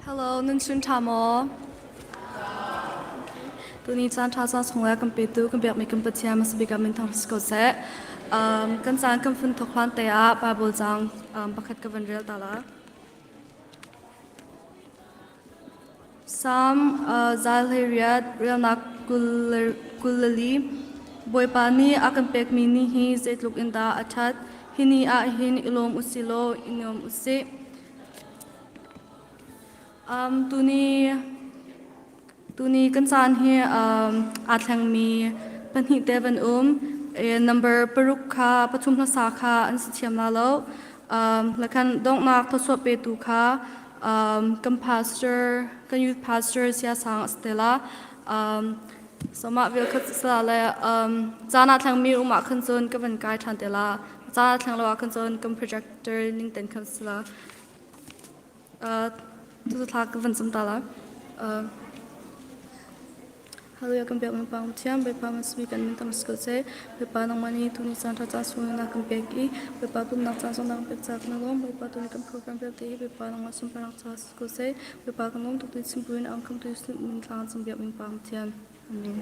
Hello, nan chun ṭha maw? Tuni caan ṭha caan chung le kan petu kan biakmi kan Pathian hmasabik ah min thang si ko seh. Kan caan kan fun thawk hlan te ah Bible caang pakhat ka van rel ta la. Salm 118 relnak 24 Bawipa nih a kan pekmi ni hi zeitluk in dah a ṭhat. Hi ni ah hin i lawm u si law i nuam u sih. Tuni kan caan hi aa thlengmi pahnih te van um. Number paruk kha pathum hmasa kha an si thiam la lo. Lakhan donghnak thawchuah petu kha kan pastor, kan youth pastor Sia Sang a si te la. So mah vial kha sala le caan aa thlengmi um ah khan cun ka van kai ṭhan te la. Caan aa thleng lo ah khan cun kan projector ning ten khan si la. Tutu thla ka van cam ta la. Hallelujah kan biak mi Pa Pathian Bawipa masmi kan min tam si ko seh. Bawipa nangmah nih tuni caan ṭha caan sung na kan pek i Bawipa pumnak caan zong na kan pek caah kan lawm. Bawipa tuni kan program vialte hi Bawipa nangmah sunparnak caah si ko seh. Bawipa kan lawm tuk tu chim buin ang kam tu min thla kan cam biak mi Pa Pathian. Amen.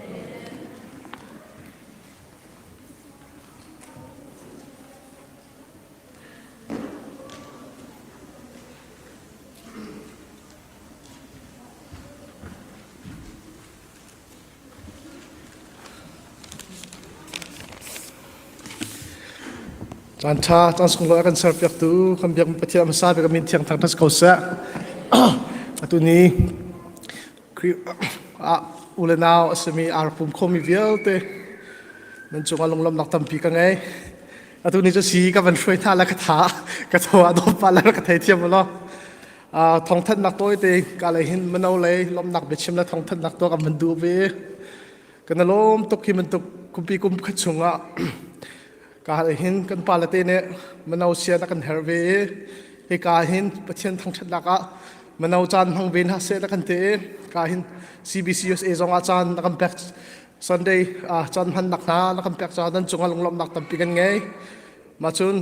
Caan ṭha, caan sunglawi a kan serpiaktu kan biakmi Pathian hmasa bik a min thiang thangṭhat si ko seh. Atu ni Khrih ah u le nau a simi aa rak pum khomi vialte nan cungah lunglawmhnak tampi ka ngei. Atu ni cu si ka van hruai hna le ka tha ka thaw a dawp pah le ka theithiam u law. Thawngthanhnak tawite ka lei hin mino lei lawmhnak biachim le thawngthanhnak tuah kan van duh ve. Kan i lawm tuk hi bantuk kumpi kum khat chungah ka lei hin kan pa le te nih mino sian a kan herh ve i hika hin Pathian thangṭhatnak ah mino caan hmang ve hna seh na kan ti i ka hin CBC USA zong ah caan na kan pek Sunday caan hmannak hna na kan pek caah nan cungah lunglawmhnak tampi kan ngei. Mah cun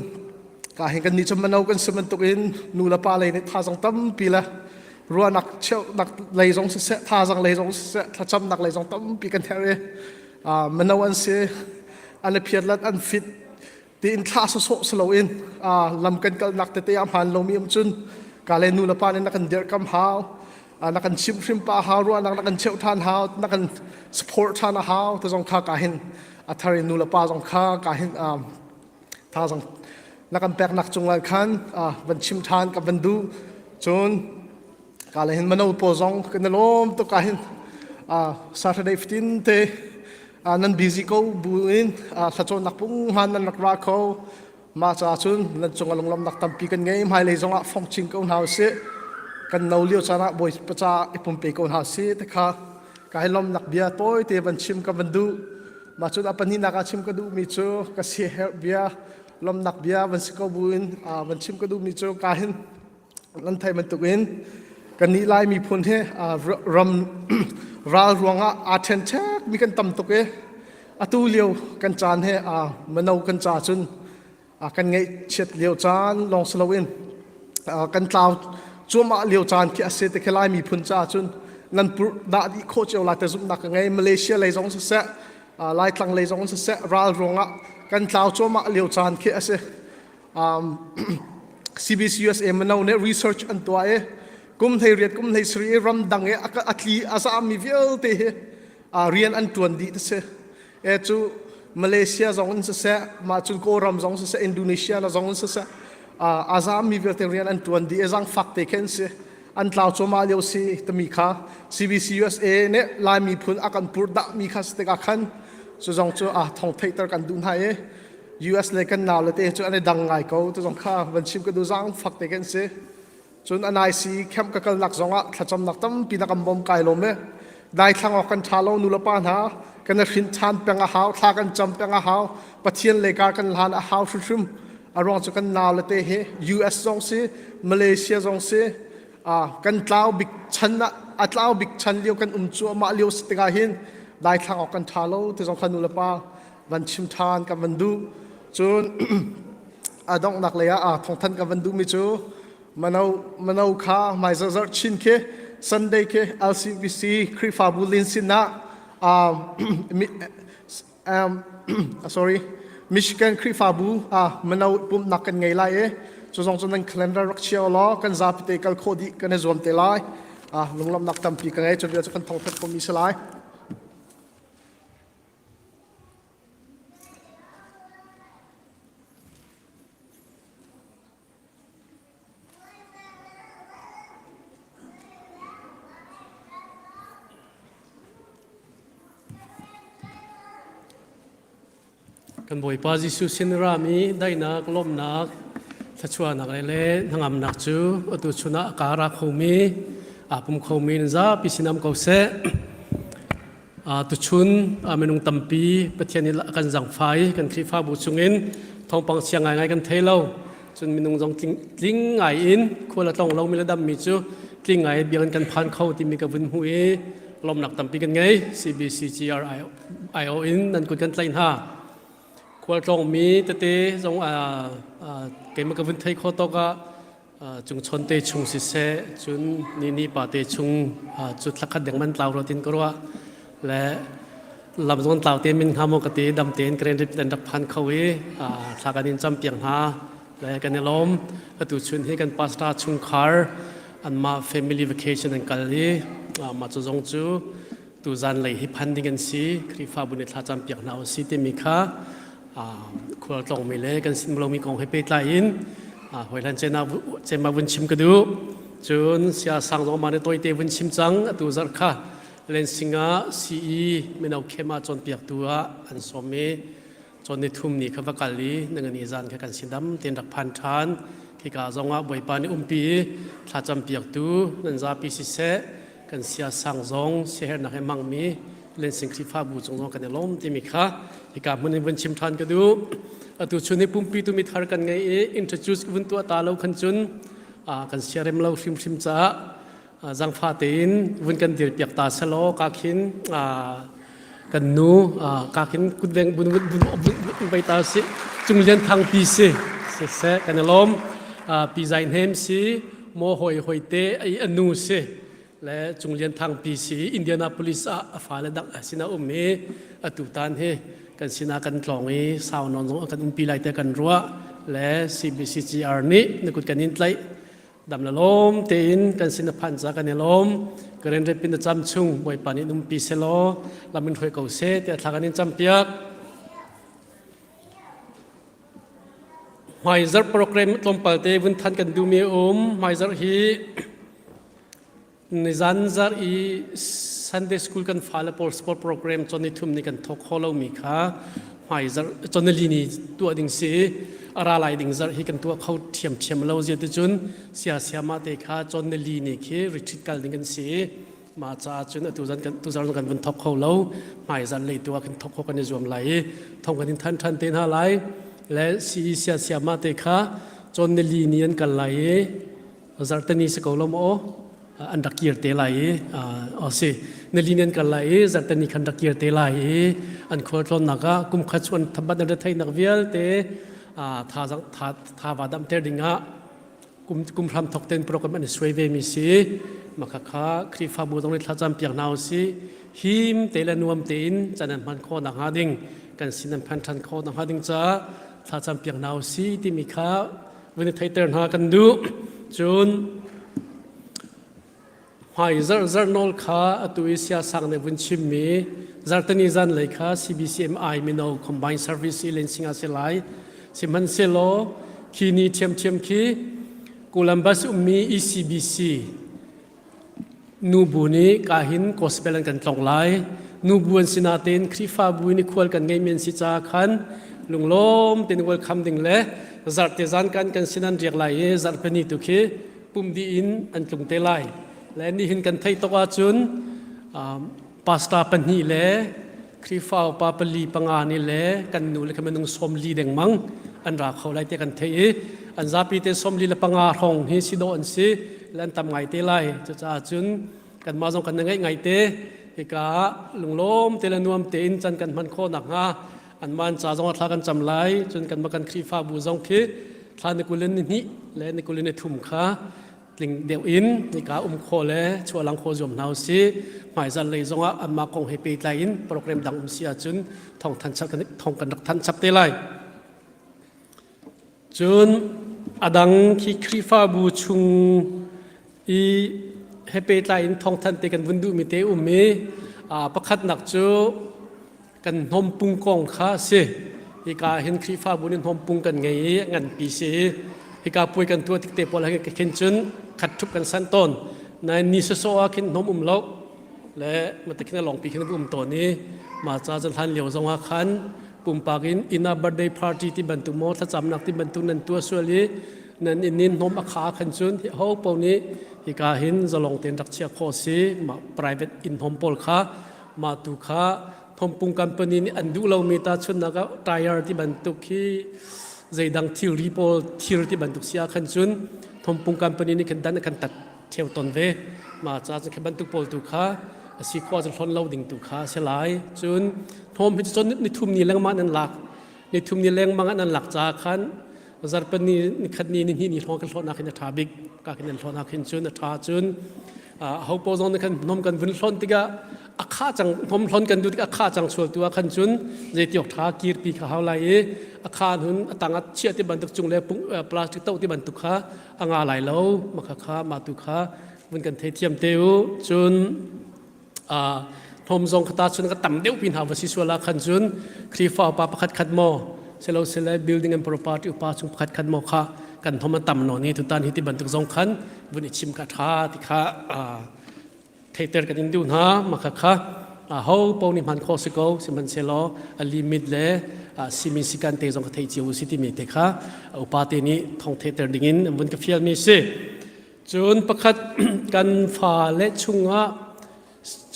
ka hin kan nih cu mano kan si bantukin nu le pa lei nih thazang tampi le ruahnak cheuhnak lei zong siseh thazang lei zong siseh thlacamnak lei zong tampi kan herh i mano an si an i phiat let an fit tiin thlah sawsawh si loin lam kan kalnak tete ah hmaan lomi um cun ka le nu le pa nih na kan dirhkam hau na kan chimhhrim pa hau ruahnak na kan cheuh ṭhan hau na kan support ṭhan a hau te zong kha ka hin a thar in nu le pa zong kha ka hin tha zong na kan peknak cungah khan van chim ṭhan ka van duh cun ka le hin mano pawl zong kan i lawm tuk ka hin Saturday fatin te nan busy ko bu in thlacawnnak pung hman nan rak ra kho Mah caah cun nan cungah lunglawmhnak tampi kan ngei. Hmailei zongah fong chin ko hna usih. Kan no lio caan ah Bawipa caah i pumpe ko hna usih ti kha ka hi lawmhnak bia tawite van chim ka van duh. Mah cun a pahnihnak ah chim ka duhmi cu ka siaherh bia, lawmhnak bia van si ko buin van chim ka duhmi cu ka hin nan theih bantukin kannih Lai miphun hi ram ral ruangah aa ṭhenṭhek mi kan tam tuk i atu lio kan caan he mino kan ca cun kan ngaihchiat lio caan lawng si loin kan tlau cuahmah lio caan khi a si te khi Lai miphun caah cun nan purh dah dih khawh cio lai te zumhnak ka ngei. Malaysia lei zong siseh Laitlang lei zong siseh ral ruangah kan tlau cuahmah lio caan khi a si. CBC USA mino nih research an tuah i kum 18 kum 17 i ramdang i a tli a zaammi vialte hi rian an ṭuan dih ti si. E cu Malaysia zong in siseh, mah cun Kawlram zong siseh, Indonesia na zong in siseh, a zaammi vialte rian an ṭuan dih i zangfak te khin si. An tlau cuahmah lio si timi kha CBC USA nih Lai miphun a kan purhdahmi kha si tikah khan cu zong cu a thong theihter kan duh hna i US le kan nau le te cu an i dang ngai ko tu zong kha van chim ka duh zang fak te kan si cun an IC camp ka kalnak zong ah thlacamnak tampi na kan bawm kai lawm e daithlang awk kan tha lo nu le pa hna kan i hrin than peng a hau thla kan cam peng a hau pathian le kar kan hlan a hau hrimhrim a ruang cu kan nau le te hi US zong si Malaysia zong si kan tlau bik chan ah a tlau bik chan lio kan um cuahmah lio si tikah hin daithlang awk kan tha lo ti zong kha nu le pa van chim ṭhan kan van duh. Cun a donghnak lei ah thawngthanh kan van duhmi cu Mano mano kha hmai zarh chin khi Sunday khi LCBC Khrihfabu lin sinah sorry Michigan Khrihfabu mano pumhnak kan ngei lai i cu zong cu nan calendar rak chia law kan zapi te kal khawh dih kan i zuam te lai. Lunglawmhnak tampi ka ngei cu bia cu kan thawngthat khomi si lai. Kan Bawipa Jesuh sin rami daihnak, lawmhnak, thluachuahnak le hnangamnak cu atu chun ah a ra khomi, aa pum khomi nan zapi sin am ko seh. Tuchun minung tampi Pathian nih a kan zangfai kan Khrihfabu chungin thawngpang chia ngaingai kan thei lo. Cun minung zong tling ngai in khual a tlong lomi le dammi cu tling ngai biakinn kan phan kho timi ka vun hmuh i lawmnak tampi kan ngei. CBCGRIO in nan kut kan tlaih hna. Khual tlongmi tete zong keimah ka vun thei kho tawk ah cungchon te chung siseh cun ni ni pa te chung cu thlakhat deng man tlau ro tin ka ruah le lam zon tlau te min hnga mo ka ti dam tein kren rip den rak phan kho i thla kan in cham piang hna le kan i lawm atu chun hi kan pastor chungkhar anmah family vacation an kal i mah cu zong cu tu zan lei hi phan ding an si Khrihfabu nih thla cam piak hna u si timi kha khual tlongmi le kan sin lomi kong he pehtlai in hawihlan cema vun chim ka duh. Cun sia sang zong ma ne toite vun chim cang atu zarh kha Lansing ah CE mino khem ah cawnpiaktu ah an sawm i cawn ni thum ni kha va kal i nangani zan kha kan si dam ten rak phan ṭhan khika zong ah Bawipa nih umpi i thlacam piaktu nan zapi siseh kan sia sang zong siaherhnak he hmangmi Lensing Khrihfabu cung zong kan i lawm timi kha hika hmun in vun chim ṭhan ka duh. Atu chun hi pumpi tu mi thar kan ngei i introduce vun tuah ta lo khan cun kan siarem lo hrimhrim caah zangfa tein vun kan dir piak ta selaw ka khin kan nu ka khin kutveng bun bun bai ta si Cung Lian Thang pi si se kan i lawm pi Zai Hnem si mo hoi hoi te ai anu si le Cung Lian Thang pi si Indianapolis ah a fale dang a sinah um i atu tan hi kan sinah kan tlawng i sau nawn zong kan umpi lai te kan ruah le CBCGR nih na kut kan in tlaih dam la lawm tein kan sin a phan ca kan i lawm karen repin na cam chung Bawipa nih umpi selaw lam in hruai ko seh tiah thla kan in cam piak Hmaizarh program tlawmpal te vun than kan duhmi a um. Hmaizarh hi nizan zarh i Sunday school kan fale pawl sport program chon ni thum ni kan thawk kho lomi kha hmaizarh chonali ni tuah ding si a ra lai ding zarh hi kan tuah kho thiamthiam lo zia ti cun sia siama te kha chonali ni khi retreat kal ding kan si Mah caah cun atu zan kan tuzarh kan vun thok kho lo. Hmaizarh lei tu ah kan thok kho kan i zuam lai i thong kan in than than te hna lai. Le CE sia siama te kha cawn nili ni an kal lai i zarhteni si ko lo maw an rak kir te lai i o si nili ni an kal lai i zarhteni khan rak kir te lai i an khualtlawnnak ah kum khat chuan thabat an retheihnak vialte tha tha tha va damter ding ah kum kum hram thok ten program an i suai ve mi si maka kha Khrihfabu zong nih thlacam piak hna si him te le nuam tein chan an hman kho nak hnga ding kan sin an phan than kho nak hnga ding caah thlacam piak hna si timi kha vun i theiter hna kan duh cun Hmai zarh zarh nawl kha atu i siasang nih vun chimmi zarhteni zanlei kha CBCMI mino combined service i Lansing ah si lai. Sihmanhsehlaw khi ni ṭhiamṭhiam khi Columbus ummi ECBC nubu nih kahin gospel an kan tlong lai. Nubu an si natein Khrihfabu in i khual kan ngeimi an si caah khan lunglawm tein welcome ding le zarhte zan kan kan sin an riak lai i zarhpini tu khi pum dih in an tlung te lai le nihin kan theih tok ahcun pastor pahnih le Khrihfa upa pali panga nih le kan nu le kan minung 40 dengmang an ra kho lai te kan theih i an zapi te 45 hrawng hi si dawh an si le an tam ngai te lai cucaah cun kanmah zong kan ngeih ngai te hika ah lunglawm te le nuam tein can kan hman khawh nakhnga anmah an ca zong ah thla kan cam lai cun kanmah kan Khrihfabu zong khi thla ni 22. le ni 23 kha tling deuh in nika um kho le chuahlang kho zuam hna usih. Hmaizarh lei zongah anmah kong he pehtlai in program dang um si ahcun thawng than chap thawng kan rak thanh chap te lai. Cun a dang khi Khrihfabu chung i he pehtlai in thawngthanh te kan vun duhmi te um i pakhatnak cu kan hnawmpung kong kha a si. Hika hin Khrihfabu nih hnawmpung kan ngei i nganpi si i hika puai kan tuah tik te pawl ah khin cun khat ṭhup kan sanh tawn. Nain ni sawsawh ah khin hnawm um lo le matakhin a lawngpi khin um tawn i mah ca cun hlan lio zong ah khan pumpak in inn ah birthday party ti bantuk maw thlacamnak ti bantuk nan tuah sual i nan inn in hnawm a kha khan cun ho paoh nih hika hin zalong tein rak chiah khawh si mah private inn hnawm pawl kha mah tu kha hnawmpung company nih an duh lomi ta chunnak ah tire ti bantuk hi zeidang thilri pawl thir ti bantuk si ah khan cun hnawmpung company nih khan dan kan tat ṭheo ton ve. Mah ca cun khi bantuk pawl tu kha a si khawh ahcun hlonh lo ding tu kha a si lai. Cun hnawm hi cun nithum ni lengmang nan lak. Nithum ni lengmang ah nan lak caah khan zarhpini nikhat ni nihnih ni hrawng kan hlawhnak hin a ṭha bik. Ka khin nan hlawhnak hin cun a ṭha cun ho paoh zong nih khan hnawm kan vun hlonh tikah a kha cang hnawm hlon kan duh tikah a kha cang sual tu ah khan cun zeitiawk ṭha kirpi kha hau lai i a kha hun a tang ah chiah ti bantuk cung le plastic toh ti bantuk kha a nga lai lo maka kha mah tu kha vun kan theithiam te u cun hnawm zong khata cun ka tam deuh pin ha va si sual ah khan cun Khrihfa upa pakhat khat maw selo sele building and property upa chung pakhat khat maw kha kan hnawm a tam no ni tutan hi ti bantuk zong khan vun i chim kha tha ti kha theiter kan in duh hna maka kha ho po nih hman khawh si ko sihmanhsehlaw a limit le simi sikan te zong ka thei cio si timi te kha upa te nih thong theiter dingin an vun ka fial mi si cun pakhat kan fa le chungah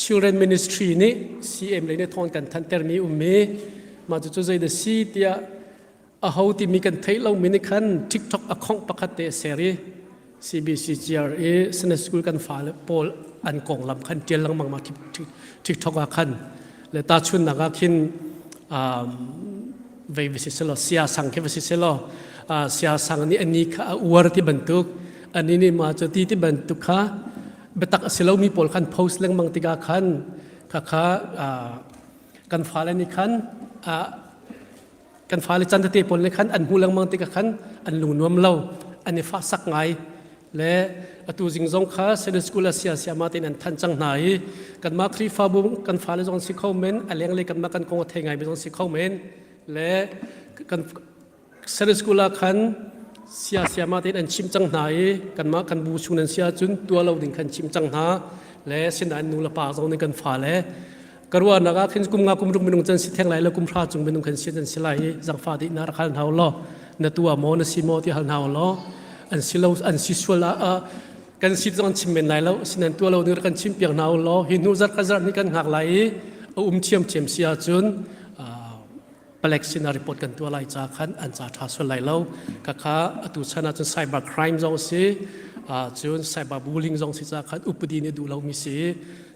children ministry nih CM lei nih thong kan thanter mi ummi mah cu cu zei da si tiah aho timi kan theih lomi nih khan TikTok a khongh pakhat te a ser i CBCGR i Sunday School kan fale pawl an konglam khan ṭial lengmang ma TikTok ah khan le tahchunnak ah khin vei va si selaw sia sang khi va si selaw sia sang nih ani kha a uar ti bantuk ani nih ma cu ti ti bantuk kha biatak a si lomi pawl khan post lengmang tikah khan kha kha kan fale nih khan kan fale chan tete pawl nih khan an hmu lengmang tikah khan an lung nuam lo an i fahsak ngai le atu zing zong kha Sunday school a sia siama tein an than cang hna i kanmah Khrihfabu kan fale zong si kho men a lenglei kanmah kan kong a thei ngai mi zong si kho men le kan Sunday school ah khan sia siama tein an chim cang hna i kanmah kan bu chung nan si ahcun tua lo ding khan chim cang hna le sinain nu le pa zong nih kan fale ka ruahnak ah khin kum nga kum ruk minung can si theng lai le kum hra cung minung khan si an si lai i zangfa dih na rak hal hna law na tua maw na si maw ti hal hna law an si lo an si sual ah kan si zong an chim men lai lo sinan tua lo ning kan chim piak hna law hi hnu zarh ka zarh ni kan hngak lai i a um thiam thiam si ahcun palek sinah report kan tuah lai ca khan an ca ṭha sual lai lo ka kha atu chan ahcun cyber crime zong si cun cyber bullying zong si ca khan upadi nih duh lomi si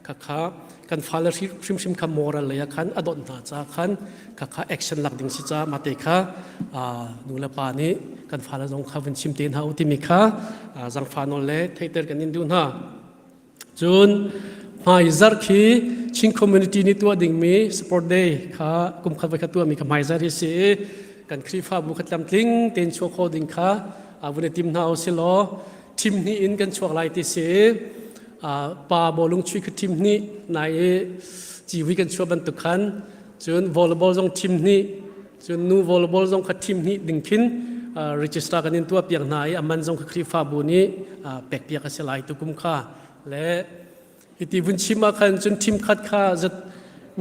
kha kha kan fale hrimhrim kha moral lei ah khan a donh hna ca khan kha kha action lak ding si ca mate kha nu le pa nih kan fale zong kha vun chim te hna u timi kha zangfa nawl le theihter kan in duh hna. Cun hmaizarh khi Chin community nih tuah dingmi sport day kha kum khat voi khat tuahmi kha hmaizarh hi si i kan Khrihfabu kha tlamtling tein chuah khawh ding kha vun i tim hna u si law thim hnih in kan chuak lai ti si i pa bawlung chuih kha thim hnih nai i civi kan chuah bantuk khan cun volleyball zong thim hnih cun nu volleyball zong kha thim hnih ding khin register kan in tuah piak hna i a man zong kha Khrihfabu nih pek piak a si lai tukum kha le hiti vun chim ah khan cun thim khat kha zat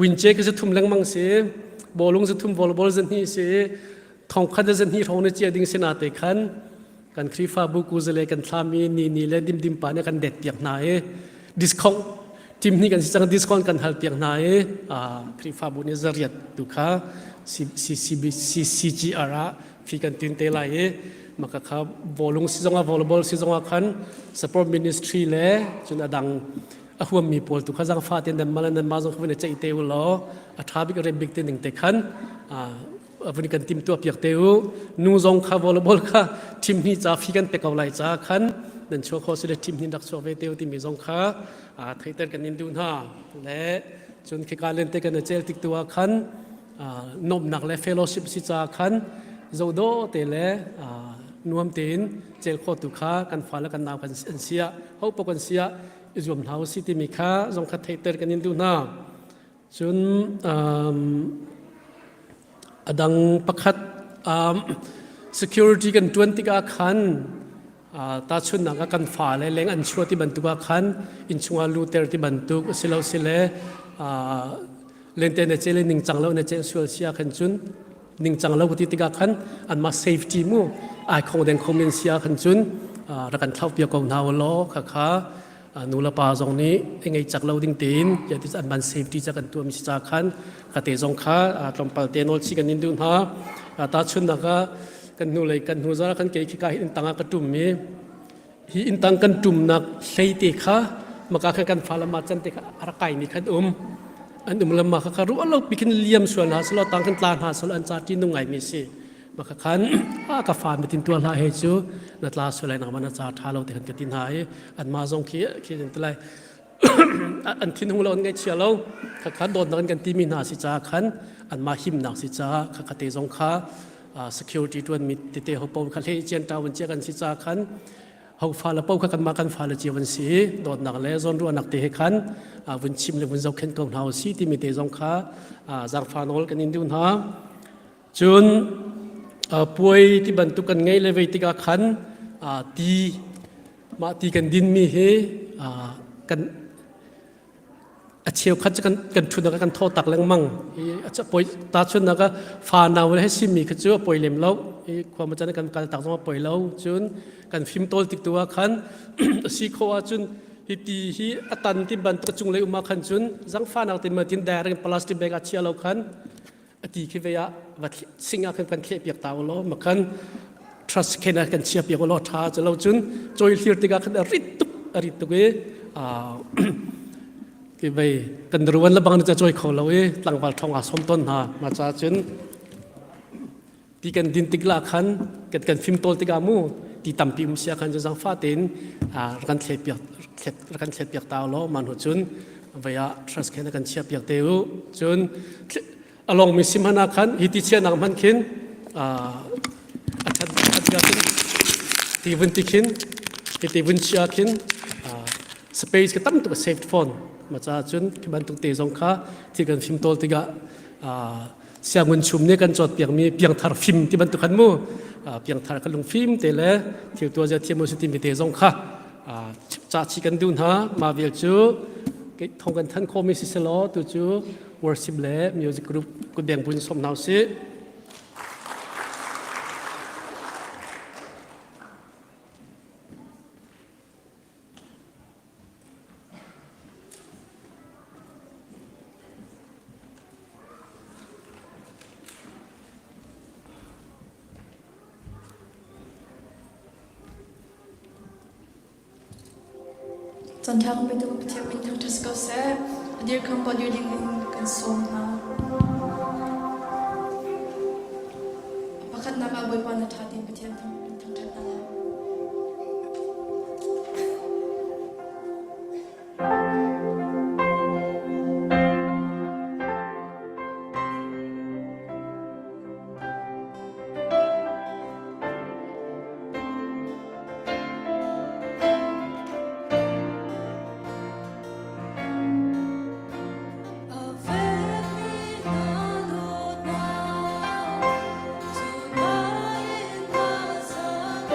winche ka zathum lengmang si bawlung zathum volleyball zahnih si thong khat zahnih hrawng na chia ding sina te khan kan Khrihfabu kuzale kan thlami ni ni le dimdim pa nih kan det piak hna i discount team hnih kan si cang discount kan hal piak hna i Khrihfabu nih zariat tu kha CCGR ah fi kan tin te lai i maka kha volung si zongah volleyball si zongah khan support ministry le cun adang a huammi pawl tu kha zangfa te nan mal nan ma zong kha vun i ceih te u law a tha bik rem bik te ning te khan. Vun kan tim tuah piak te u. Nu zong kha volleyball kha team hnih ca fi kan pe ko lai ca khan nan chuah kho si le team hnih rak chuak ve te u timi zong kha theihter kan in duh hna. Le cun khika lente kan cel tik tu ah khan nomnak le fellowship si ca khan zodo te le nuam tein cel kho tu kha kan fa le kan nau kan an sia ho po kan sia i zuam hna si timi kha zong kha theihter kan in duh hna. Cun a dang pakhat security kan ṭuan tikah khan tahchunhnak ah kan fale leng an chuah ti bantuk ah khan innchung ah luter ti bantuk a si lo sile lente na cel i ningcang lo na cel sual si ah khan cun ningcang lo ti tikah khan anmah safety mu ai khong deng khom in si ah khan cun rak kan thlauh piak ko hna u law khakha nu le pa zong nih ngei cak lo ding tein an man safety ca kan tuah mi si ca khan ka te zong kha tlawmpal te nawl chi kan in duh hna. Ta chunnak ah kan hnu lei kan hnu zara kan ke khi ka hi in tangah ka tum mi hi in tang kan tumnak hlei te kha maka khan kan fa lama chan te kha a kai mi khan um an um lama kha kha ruah lo pi khin liam sual hna selo tang kan tla hna selo an cha ti nung ngai mi si. Maka khan a ka fa mi tin tuah hlah he cu na tla sual lai nang ma na cha tha lo te khan ka tin ha i an ma zong khi khi tin lai an thin hung lo an ngaihchia lo. Kha kha dawtnak an kan timi hna si ca khan an ma himnak si ca kha kha te zong kha security tuan mi tete ho po kha hle chian ta wan chia kan si ca khan ho fa la po kha kan ma kan fa le cio an si. Dawtnak le zawn ruahnak te he khan vun chim le vun zohkhenh ko hna si timi te zong kha zangfa nawl kan in duh hna. Cun puai ti bantuk kan ngei le vei tikah khan ti mah ti kan dinmi hi kan a cheukhat cu kan kan ṭhutnak ah kan thaw tak lengmang. I poi ta chunnak ah fa nau le he simi kha cu a poi lem lo. I khua ma can kan kal tak zong a poi lo. Cun kan fim tawl tik tu ah khan a si kho ahcun hi ti hi a tan ti bantuk cunglei um ah khan cun zangfa nak tin ma tin direct plastic bag ah chia lo khan a ti khi ve ah va sing ah khan kan thleh piak ta law makhan trust khen ah kan chia piak law tha chu lo cun choi hlir tikah khan a rit tuk a rit tuk i ki vei kan ruan la bang ni cha choi kho lo i tlangval thong a som ton hna ma cha cun ti kan din tik la khan kan kan fim tol tikah mu ti tampi um sia khan cu zangfa tein kan thleh piak kan thleh piak ta law man hu cun vei ah trust khen kan chia piak te u. Cun along mi sim hana khan hi ti chia nak man khin a that that ti vun ti khin hi ti vun chia khin space ka tam tuk saved phone ma cha cun khi bantuk te zong kha thi kan fim tol tikah sianginn chum nih kan cawt piakmi piangthar fim ti bantuk khan mu piangthar kan lung fim te le thil tua zia thiam si timi te zong kha ca chi kan duh hna. Ma vial cu thong kan than khomi si selaw tu cu worship le music group kutbeng bun som hna si. Caanṭha kan petu Pathian min thangṭhat si ko seh. A dirhkam pawl dir ding in kan sawm hna. A pakhatnak ah Bawipa na ṭha tiin Pathian thangṭhat hna lai. A fekmi na dawtnak cu ngai in na sak.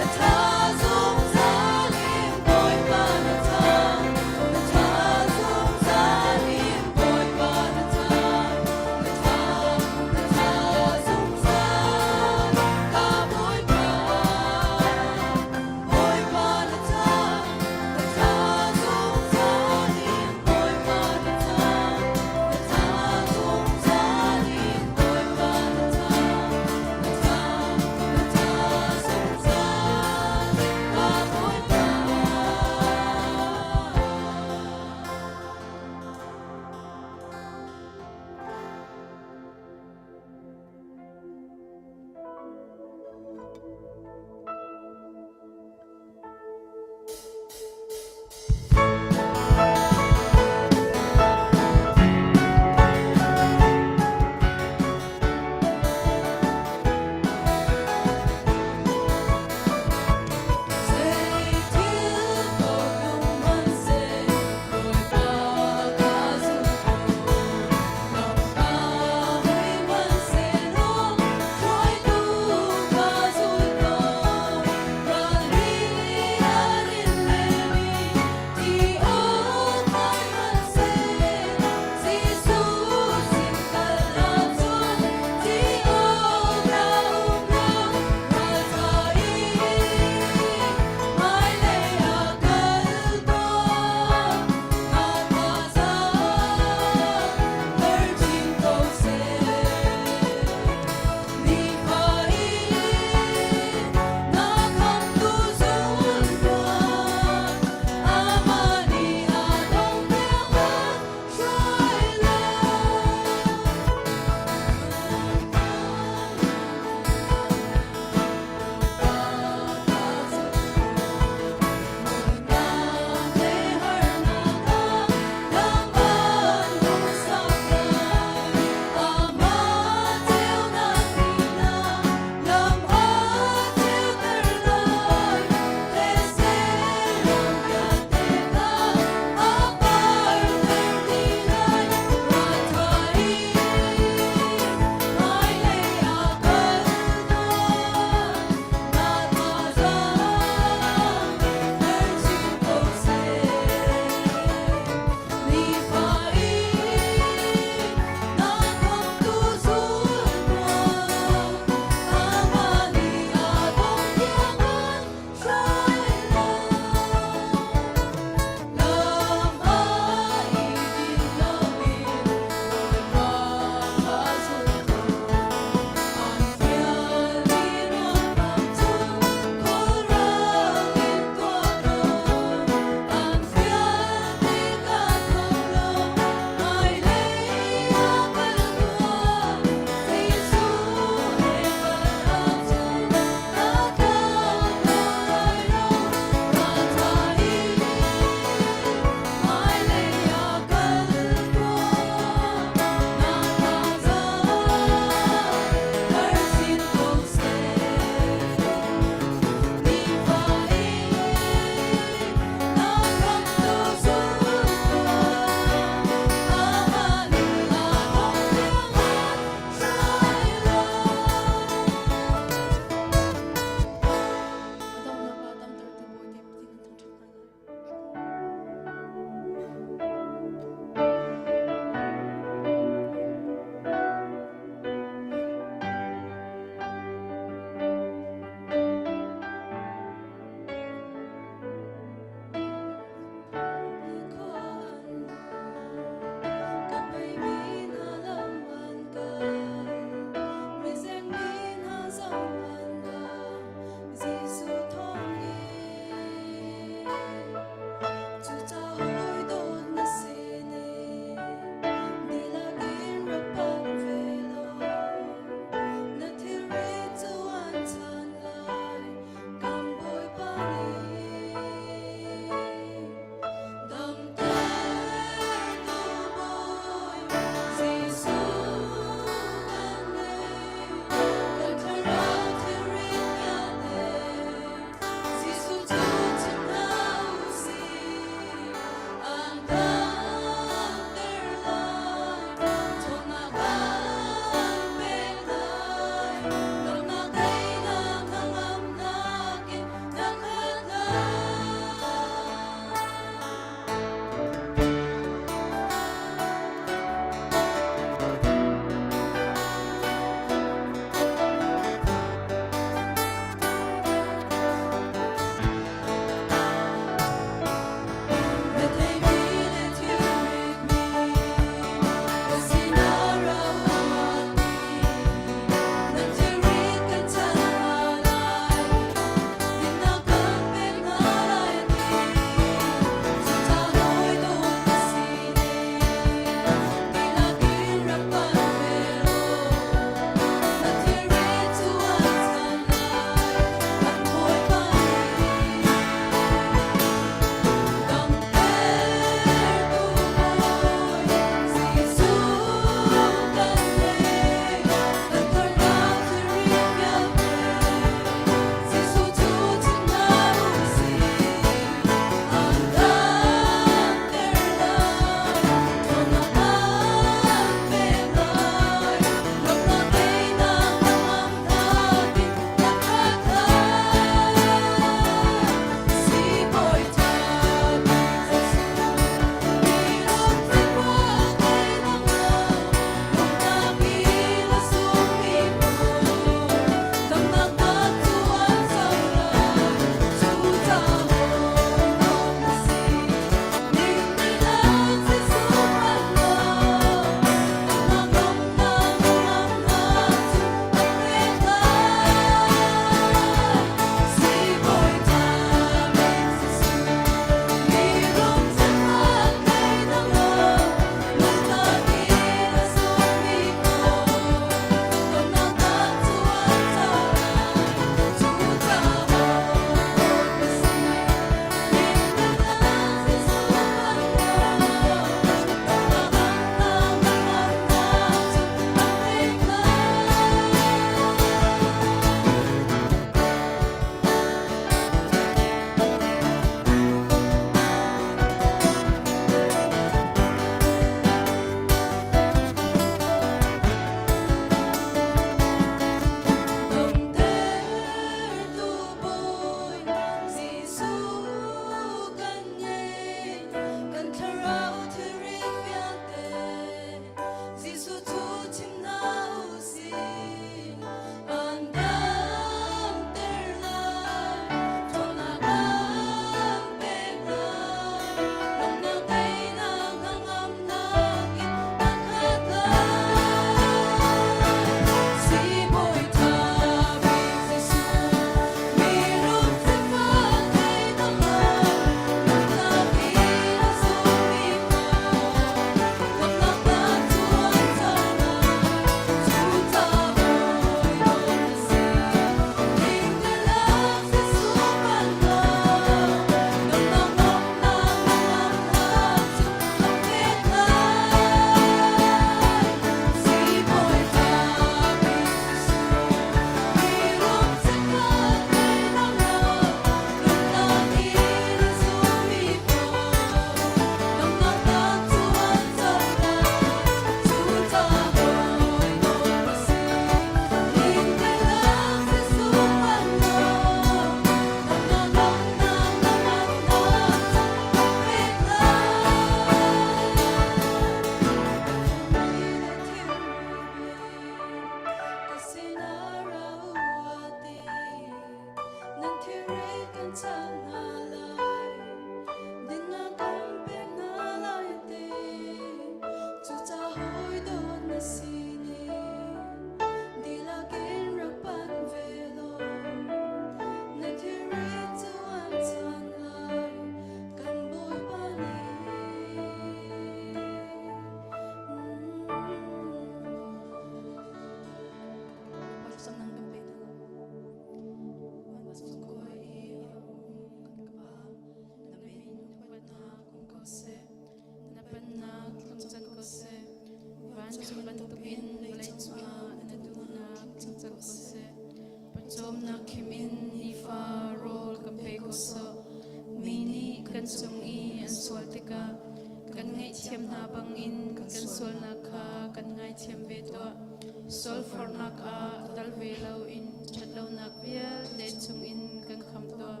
Sualforhnak ah tal ve loin ṭhatlonak vialte chungin kan khamh tuah.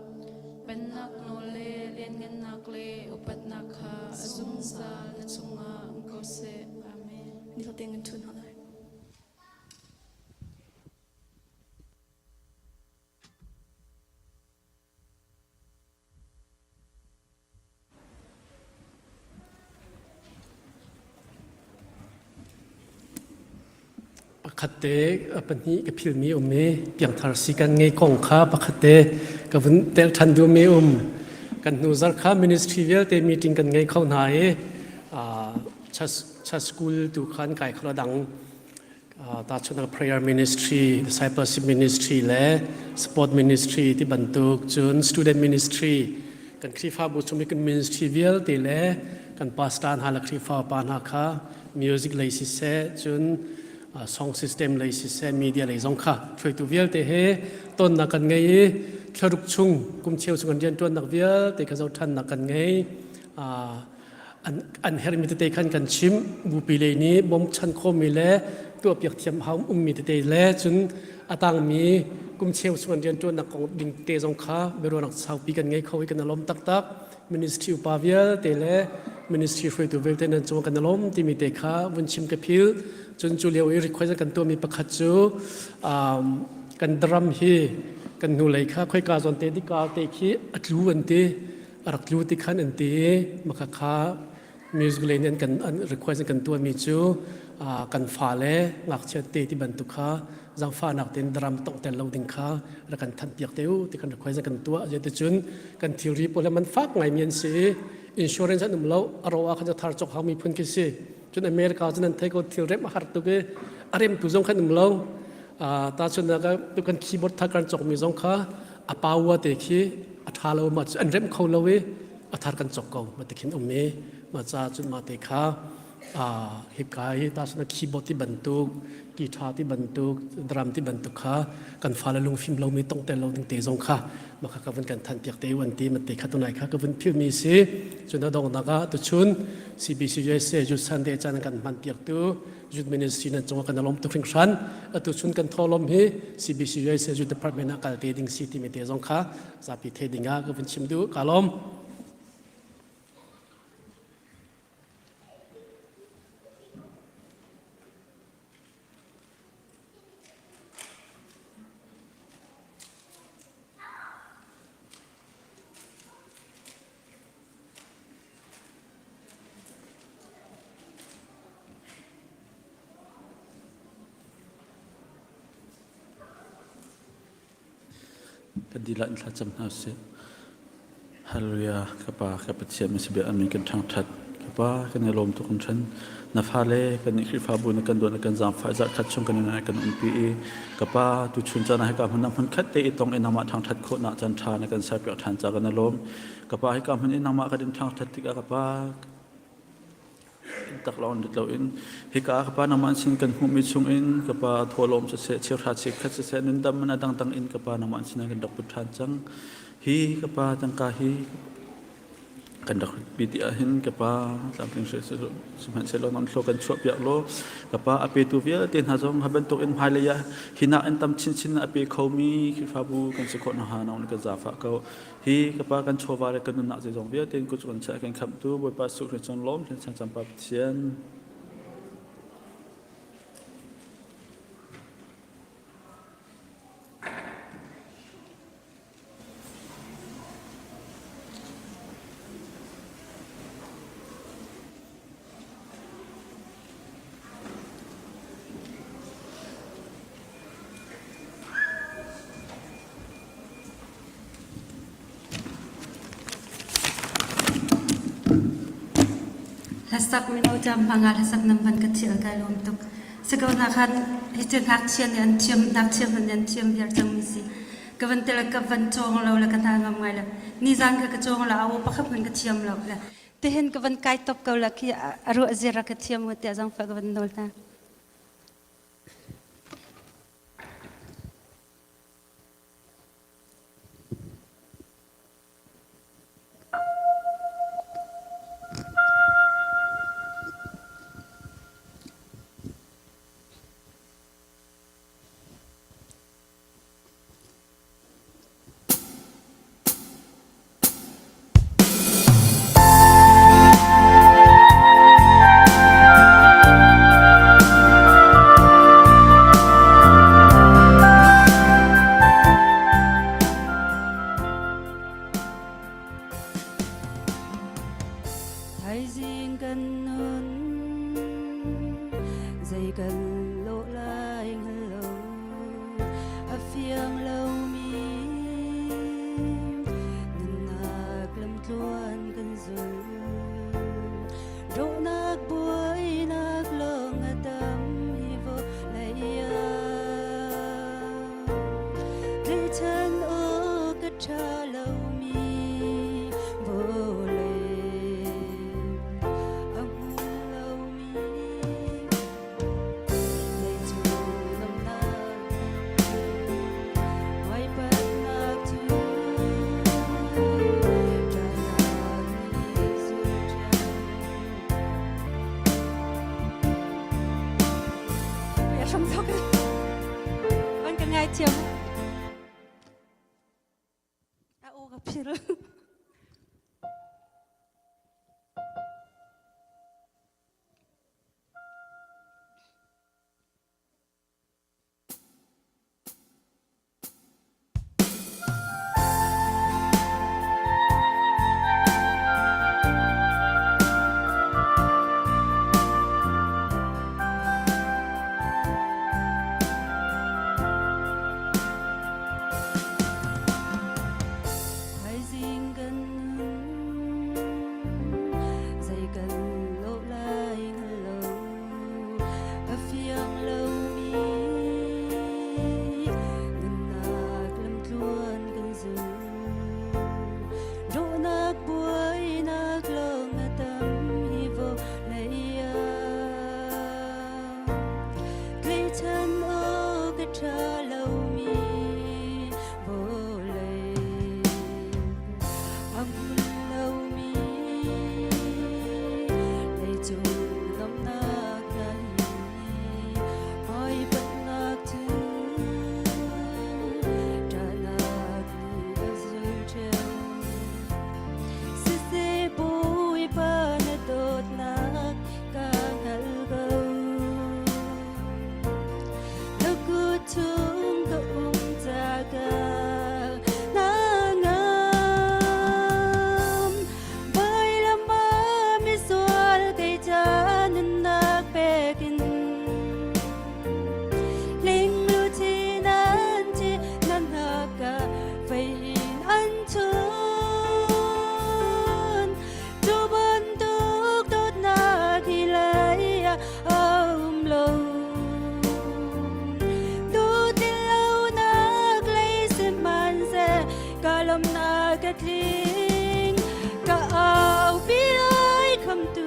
Pennak nawl le lianngannak le upatnak kha a zungzal na chungah um ko seh. Amen. Nifatin kan ṭhun hna lai. Pakhat te pahnih ka philmi um i piangthar si kan ngei kong kha pakhat te ka vun tel ṭhan duhmi um. Kan hnu zarh kha ministry vialte meeting kan ngei kho hna i church school tu khan kai kho dang tahchunhnak prayer ministry, discipleship ministry le sport ministry ti bantuk cun student ministry kan Khrihfabu chung i kan ministry vialte le kan pastor hna le Khrihfa pa hna kha music lei siseh cun song system lei siseh media lei zong kha hruaitu vialte he tonnak kan ngei i thlaruk chung kum cheu chung kan rianṭuannak vialte kha zohṭhannak kan ngei. An herhmi tete khan kan chimh. Bupi lei nih bawmchan khawhmi le tuahpiak thiam hau ummi tete le cun a tangmi kum cheu chung an rianṭuannak kong ding te zong kha biaruahnak saupi kan ngei kho i kan i lawm taktak. Ministry upa vialte le ministry hruaitu vialte nan cung kan i lawm timi te kha vun chim ka phil. Cun cu lio i request kan tuahmi pakhat cu kan drum hi kan hnulei kha khoika zawn te dika te khi a tlu an ti. A rak tlu ti khan an ti i maka kha music lei nih an kan an request an kan tuahmi cu kan fale ngakchia te ti bantuk kha zaangfahnak tein drum tongh tel lo ding kha rak kan thanh piak te u ti kan request an kan tuah. Zeticun kan thilri pawl hi man fak ngaimi an si i insurance an um lo a ro ah khan thar cawk hau mi phun khi si. Cun America cun an thei ko thil rem a har tuk i a remtu zong khan um lo. Ta cun kan keyboard thar kan cawkmi zong kha a power te khi a ṭha lo ma an remh kho lo i a thar kan cawk ko ma ti khin um i ma ca cun ma te kha hika hi ta suna keyboard ti bantuk guitar ti bantuk drum ti bantuk kha kan fale lungfim lomi tong tel lo ding te zong kha ma kha ka vun kan than piak te wan ti ma te kha tunai kha ka vun phil mi si cun a dong nak ah tuchun CBC USA Youth Sunday chan kan hman piak tu Youth Ministry nan cungah kan lawm tuk hringhran. Atu chun kan tholom hi CBC USA Youth Department ah kal te ding si timi te zong kha zapi the ding ah ka vun chim duh. Ka lawm. Kan dilah in thlacam hna usih. Hallelujah. Ka Pa, ka Pathian na si bia amin kan ṭhangṭhat. Ka Pa, kan i lawm tuk in ṭhan. Na fale kan nih Khrihfabu na kan dawt na kan zaangfah zarh khat chung kan in kan umpi i ka Pa tu chun caan ah hika hmun ah hmun khat te i tong in nangmah ṭhangṭhat khawhnak caan ṭha na kan serpiak ṭhan ca kan i lawm. Ka Pa hika hmun in nangmah kan in ṭhangṭhat tikah ka Pa tak lawng rit loin hika ka pa nangmah sin kan hmuhmi chungin ka pa thawhlawm siseh cheuhra cheukhat siseh nundam man a dangdang in ka pa nangmah sin kan rak put ṭhan cang hi ka pa tangka hi kan rak pi ti ahhin ka pa tlamtling sihmanhsehlaw nan thlaw kan chuah piak law ka pa a petu vialte hna zong ha bantuk in hmailei ah hinak in tam chinchin a pe khomi Khrihfabu kan si khawh nakhnga nang kan zaangfah ko Hi ka pa kan chawva le kan nunnak zeizong vialte in kut kan chiah kan khamhtu Bawipa Jesuh Khrist cung lawm thlen cang Pa Pathian. Hlasak mino cam hmangah hlasak nan van ka thial kai lawm tuk. Siko hna khan hi cu ngakchia nih an thiam ngakchia hmanh nih an thiam viar cang mi si. Ka van tele ka van cawng lo le ka hna ngam ngai lo. Nizan kha ka cawng lo a aw pakhat hmanh ka thiam lo le tihin ka van kai top ko la khi a ruah zira ka thiam u tiah zangfah ka van nawl hna. Zaithiam. A aw ka phil. Thaizing kan nun zei kan lawh lai hngal lo a fiang lomi nunnak lamtluan kan zul dawhnak buainak lawng a tam hi vawlei ah tlaihchan awk a ṭha lomi vawlei a hmun lomi leicung nuamhnak hna hi hmaipatnak cu ṭahnak nih a zul ṭheo. Siseh Bawipa na dawtnak ka hngal ko. Na kut chung ka um ca ka hna ngam. Vailam ah misual kei ca nunnak pekin Linglu chi nan chi nan haka fei in an chun. Cu bantuk dawtnak hi lai ah a um lo. Duhtin lonak lei sihmanhseh ka lawmhnak a tling. Ka aupi ai khamtu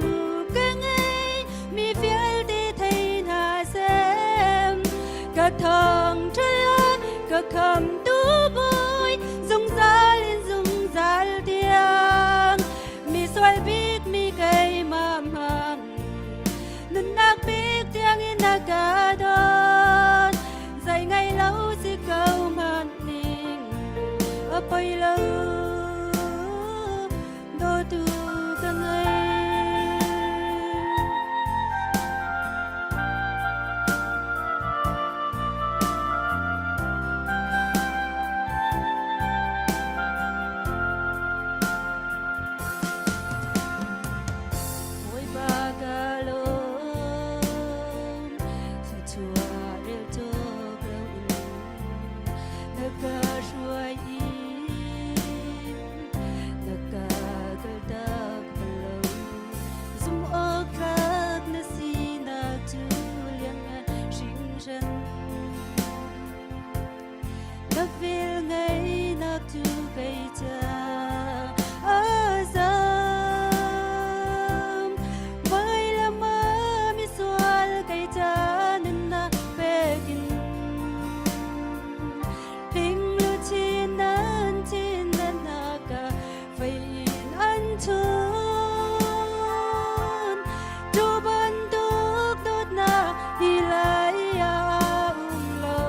ka ngei mi vialte thei hna seh. Ka thangṭhat ka khamtu Bawi zungzal in zungzal tiang mi sual bik mi keimah hmang nunnak bik tiang in a ka dawt zei ngei lo si ko hmanh ning a poi lo dawtu ka ngei. Bawipa ka lawm, thluachuah rel cawk loin na ka hruai i na ka kaltak bal lo. Zumh awk tlak na sinak cu lianngan hringhran. Na vel ngeihnak cu kei ca a zam. Vailam ah misual kei ca nunnak pekin Hinglu chin nan chin nan haka fei in an chun. Tu bantuk dawtnak hi lai ah um lo.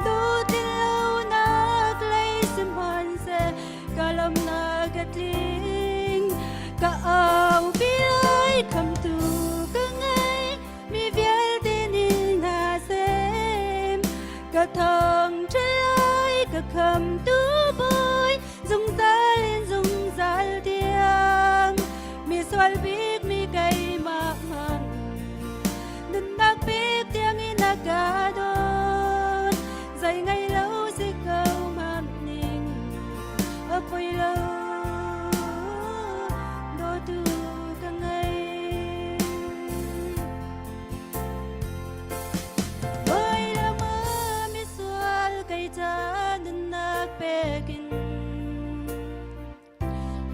Duhtin lonak lei sihmanhseh ka lawmnak a tling. Ka au pi lai khamtu ka ngei mi vialte nih hna seh. Ka thangṭhat lai ka khamtu Bawi zungzal in zungzal tiang mi sual bik mi keimah hmanh nunnak bik tiang in a ka dawt zei ngei lo si ko hmanh ning a poi lo dawtu ka ngei. Vailam ah misual kei ca nunnak pekin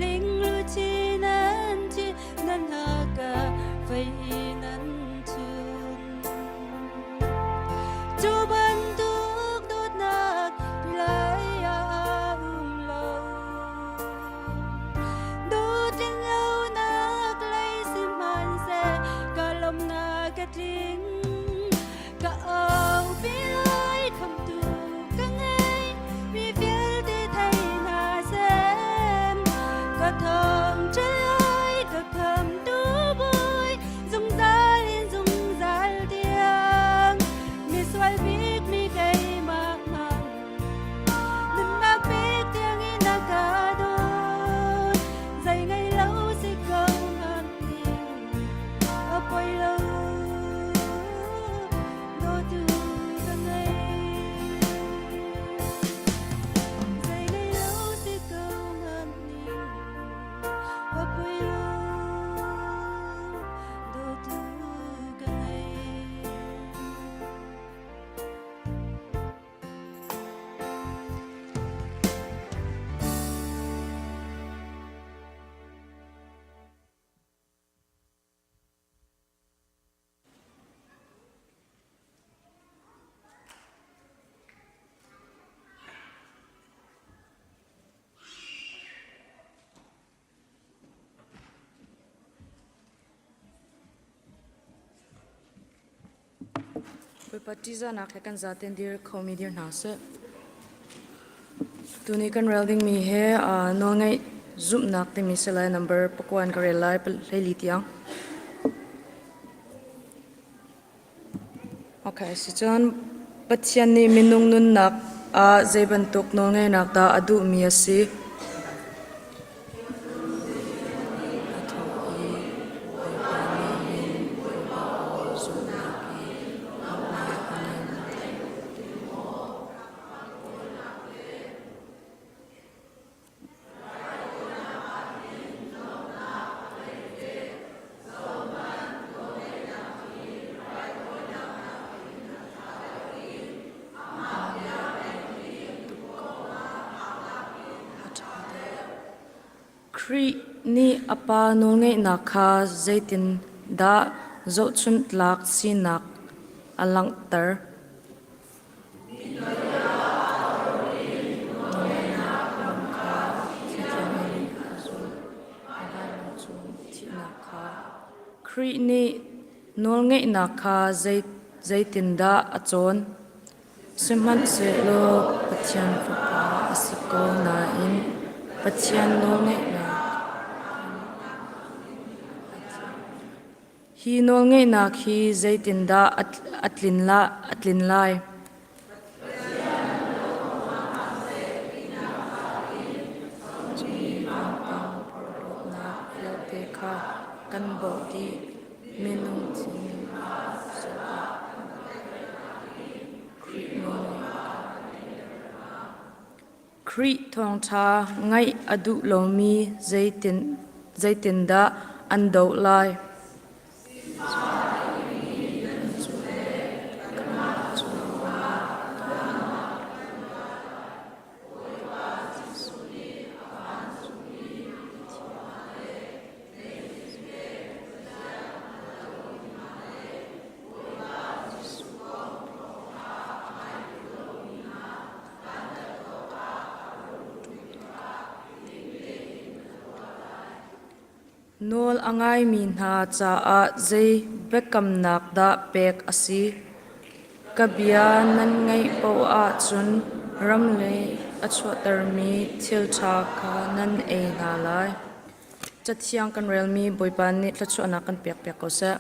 Linglu chi nan chi nan haka fei nan chun. Cu bantuk dawtnak lai ah um lo. Duhtlin lonak lei sihmanhseh ka lawmhnak a tling. Ka aupi Bawipa ṭihzahnak he kan zaten dir khomi dir hna seh. Tuni kan rel dingmi he nawlngaih zumhnak timi si lai number pakua in ka rel lai 14 tiang. Okay, sicun Pathian nih minung nunnak ah zei bantuk nawlngeihnak dah a duhmi a si? A tho i Bawipa nih hin Bawipa aw zumhnak i lawmhnak a ngei. Khrih nih a Pa nawlngeihnak kha zeitindah zohchunhtlak sinak a langhter? Khrih nih nawlngeihnak kha zeitindah a cawn? Sihmanhsehlaw Pathian Fapa a si ko nain Pathian nawlngeihnak Hi nawlngeihnak hi zeitindah a tlin lai? Porhlawtnak vialte kha kan bawh dih. Minung thinlung sinah Khrih Khrih thawngṭha ngaih a duh lomi zeitindah an doh lai? Nawl a ngaimi hna caah zei biakamnak dah pek a si? Ka bia nan ngaih paoh ahcun ram lei a chuahtermi thil ṭha kha nan ei hna lai. Cathiang kan relmi Bawipa nih thluachuahnak kan pekpiak ko seh.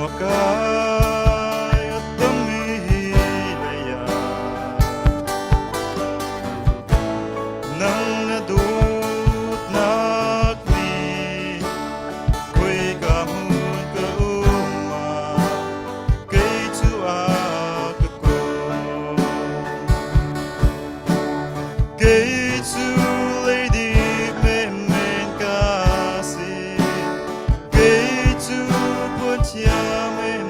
Muakai atami leia Nang na dut nak ni Khui ka mun ka uma Kei chu a ka ko Kei chu lady men men ka si Kei cu puanthiam in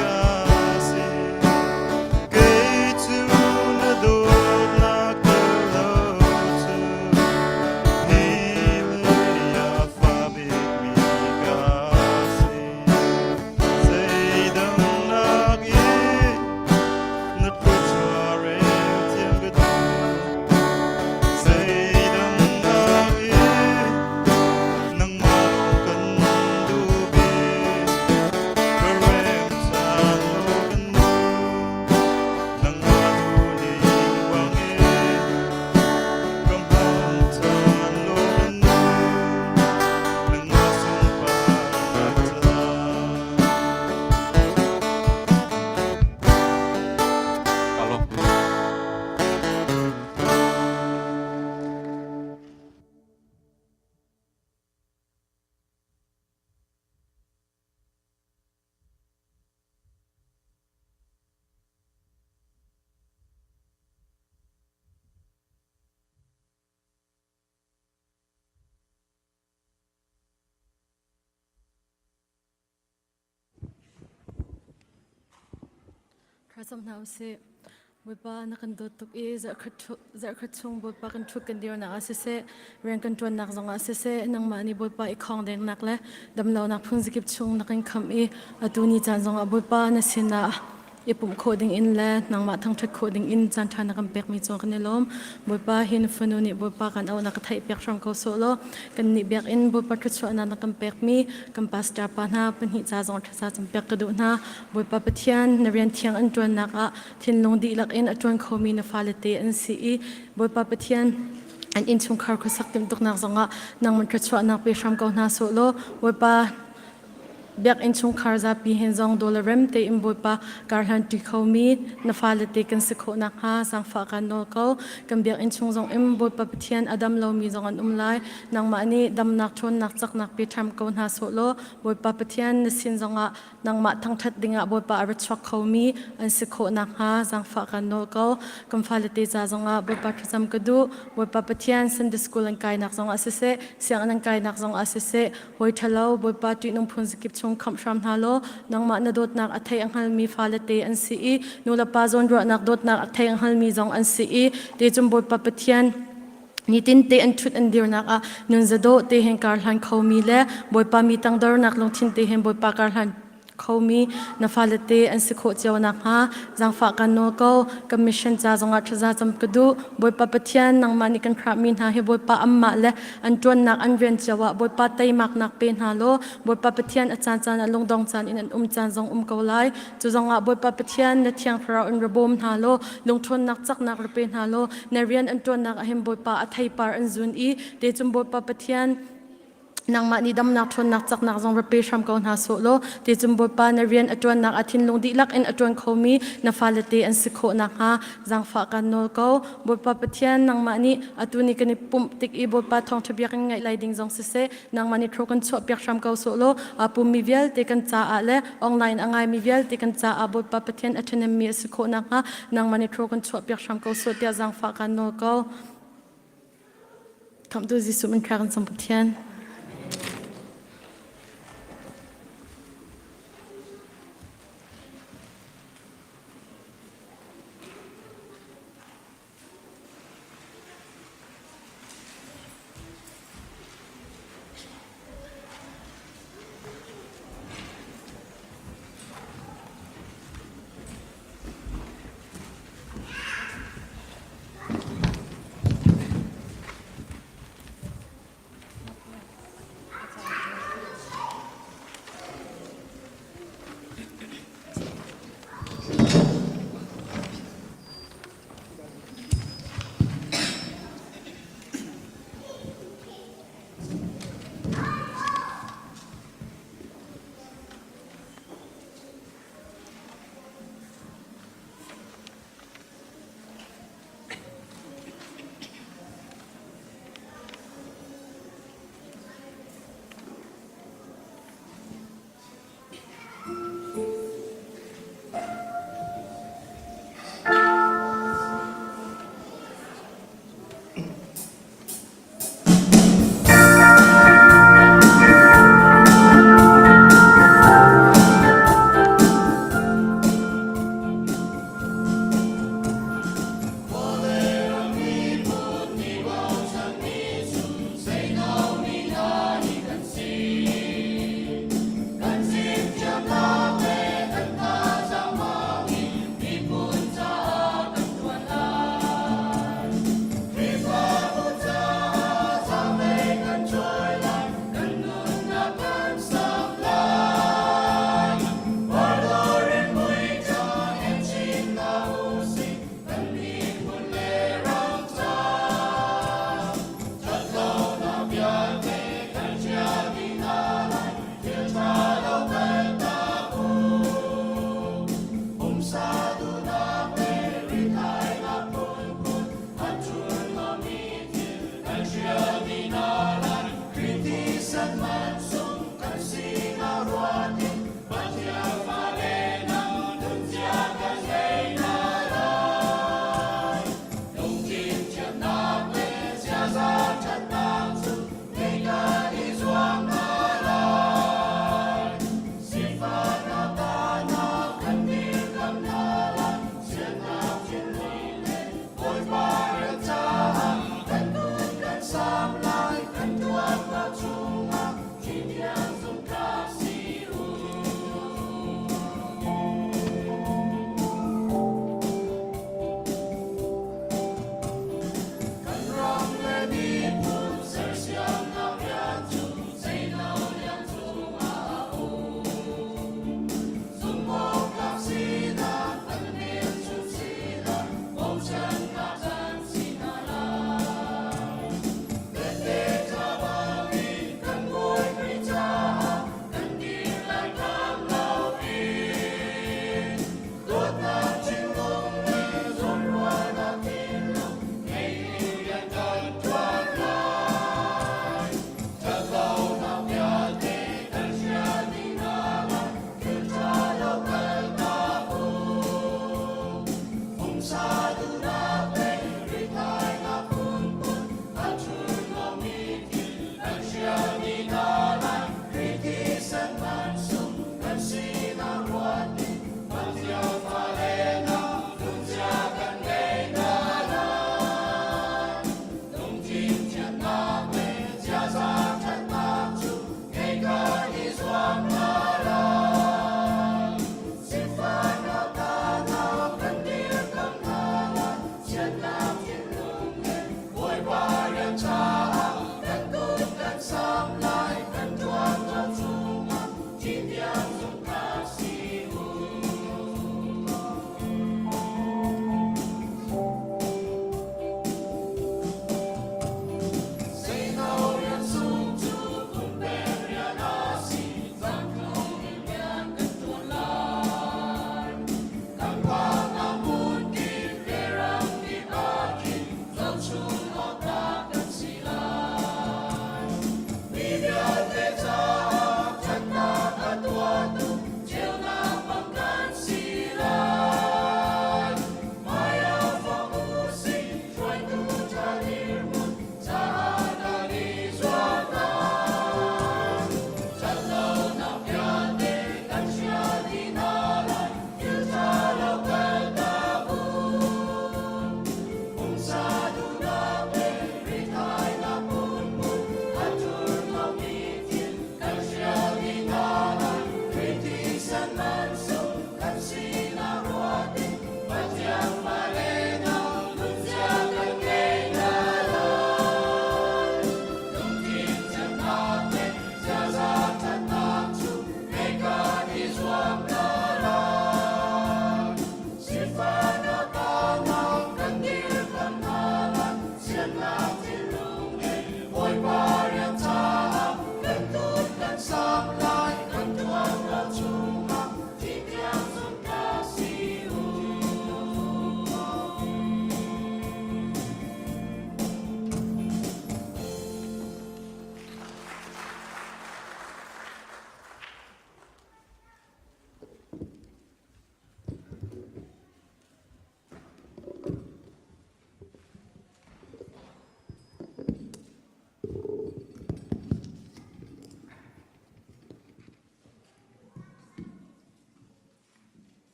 ka si. Kei cu na dawtnak tel lo cu hi lei ah fa bikmi ka si. Zeidang nakin na thluachuah rel thiam ka duh. Zeidang nakin nangmah kan duh bik. Ka rem caan law kan nu, nangmah duhning bangin ka hmang caan law kan nu, nangmah sunparnak caah. Thlacam hna usih. Bawipa na kan dawt tuk i zarhkhat chung Bawipa kan ṭhut kan dirnak ah siseh, rian kan ṭuannak zongah siseh, nangmah nih Bawipa i khawngdengnak le damlonak phunzakip chung na kan khamh i atu ni caan zongah Bawipa na sinah i pumh khawh dingin le nangmah thangṭhat khawh dingin caanṭha na kan pekmi cung kan i lawm. Bawipa hi na fanu nih Bawipa kan auhnak ka theihpiak hram ko sawh law kannih biakinn Bawipa thluachuahnak na kan pekmi kan pastor pa hna pahnih ca zong ṭhaza campiak ka duh hna. Bawipa Pathian na rian thiang an ṭuannak ah thinlung dihlak in a ṭuan khomi na fale te an si i Bawipa Pathian an innchungkhar khuasak timhtuknak zongah nangman thluachuahnak pe hram ko hna sawh law Bawipa Biakinn chungkhar zapi hin zong dawla rem tein Bawipa karhlan ṭi khomi na fale te kan si khawh nakhnga zaangfah kan nawl ko. Kan biakinn chung zong in Bawipa Pathian a dam lomi zong an um lai. Nangmah nih damnak ṭhawnnak caknak pe ṭham ko hna sawh law Bawipa Pathian na sin zongah nangmah thangṭhat dingah Bawipa a ra chuak khomi an si khawh nakhnga zaangfah kan nawl ko. Kan fale te ca zongah Bawipa thlacam ka duh. Bawipa Pathian Sunday School an kainak zongah siseh, sianginn an kainak zongah siseh, Hawi ṭhalo Bawipa ṭihnung phun zakip chung khamh hram hna law nangmah na dawtnak a thei a hngalmi fale te an si i nulepa zawnruahnak dawtnak a thei a hngalmi zong an si i te cun Bawipa Pathian nitin te an ṭhut an dirnak ah nun zadawh te hen kar hlan khomi le Bawipa mi tangdornak lungthin te hen Bawipa kar hlan khomi na fale te an si khawh cio nakhnga zaangfah kan nawl ko. Kan mission ca zongah thaza cam ka duh. Bawipa Pathian nangmah nih kan hrahmi hna hi Bawipa anmah le an ṭuannak an rian cio ah Bawipa teimaknak pe hna law Bawipa Pathian a caancaan ah lungdong caan in an um caan zong um ko lai. Cu zongah Bawipa Pathian na Thiang Thlarau in ra bawm hna law lungṭhawnnak caknak ra pe hna law na rian an ṭuannak ah hin Bawipa a theipar an zun i te cun Bawipa Pathian Nangmah nih damnak ṭhawnnak caknak zong ra pe hram ko hna sawh law ti cun Bawipa na rian a ṭuannak a thinlung dihlak in a ṭuan khomi na fale te an si khawh nakhnga zaangfah kan nawl ko. Bawipa Pathian nangmah nih atu ni kan i pumh tik i Bawipa thawngṭha bia kan ngaih lai ding zong siseh nangmah nih thaw kan chuahpiak hram ko sawh law aa pummi vialte kan caah le online a ngaimi vialte kan caah Bawipa Pathian a ṭhahnemmi a si khawh nakhnga nangmah nih thaw kan chuahpiak hram ko sawh tiah zaangfah kan nawl ko. Khamhtu Jesuh min kha kan cang Pathian.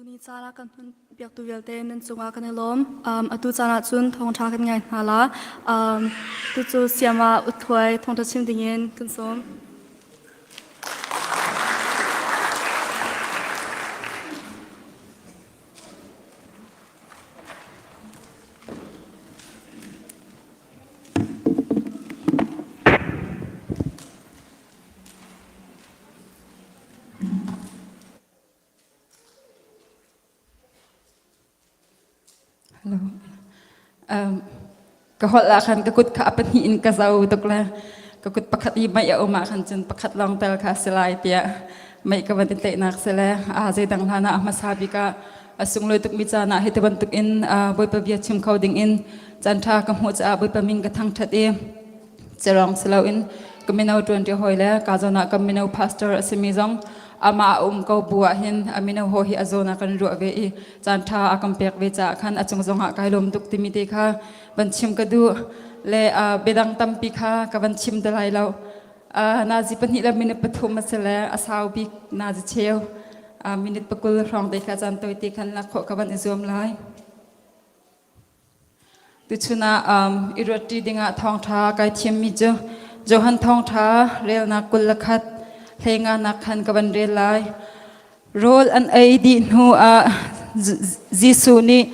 Tuni caan ah kan hun biaktu vialte nan cungah kan i lawm. Um, atu caan ah cun thawngṭha kan ngai hna la. Um, tucu siama uthuai thawngṭha chim dingin kan sawm. Hello. Um, ka holh ah khan ka kut kha a pahnih in ka zo tuk le ka kut pakhat i mei a um ah khan cun pakhat lawng tel kha si lai tiah mei ka van i tlaihnak si le a zeidang hlan ah a hmasa bik ah a sunglawi tukmi caan ah hiti bantuk in Bawipa bia chim kho ding in caan ṭha ka hmuh caah Bawipa min ka thangṭhat i Cirong si loin ka mino ṭuanṭi hawi le ka zawn ah ka mino pastor a simi zong amah a um ko bu ah hin a mino hawi hi a zawn ah kan ruah ve i caan ṭha a kan pek ve caah khan a cung zong ah kai lawm tuk timi te kha van chim ka duh le biadang tampi kha ka van chim te lai lo. Nazi pahnih le minute pathum a si le a sau bik nazi cheu minute pakul hrawng te kha caan tawi te khan lak khawh ka van i zuam lai. Tuchun ah um, i ruatṭi dingah thawngṭha kai thiammi cu Johan thawngṭha relnak 21 hleinganak khan ka van rel lai. Rawl an ei dih hnu ah Jesuh nih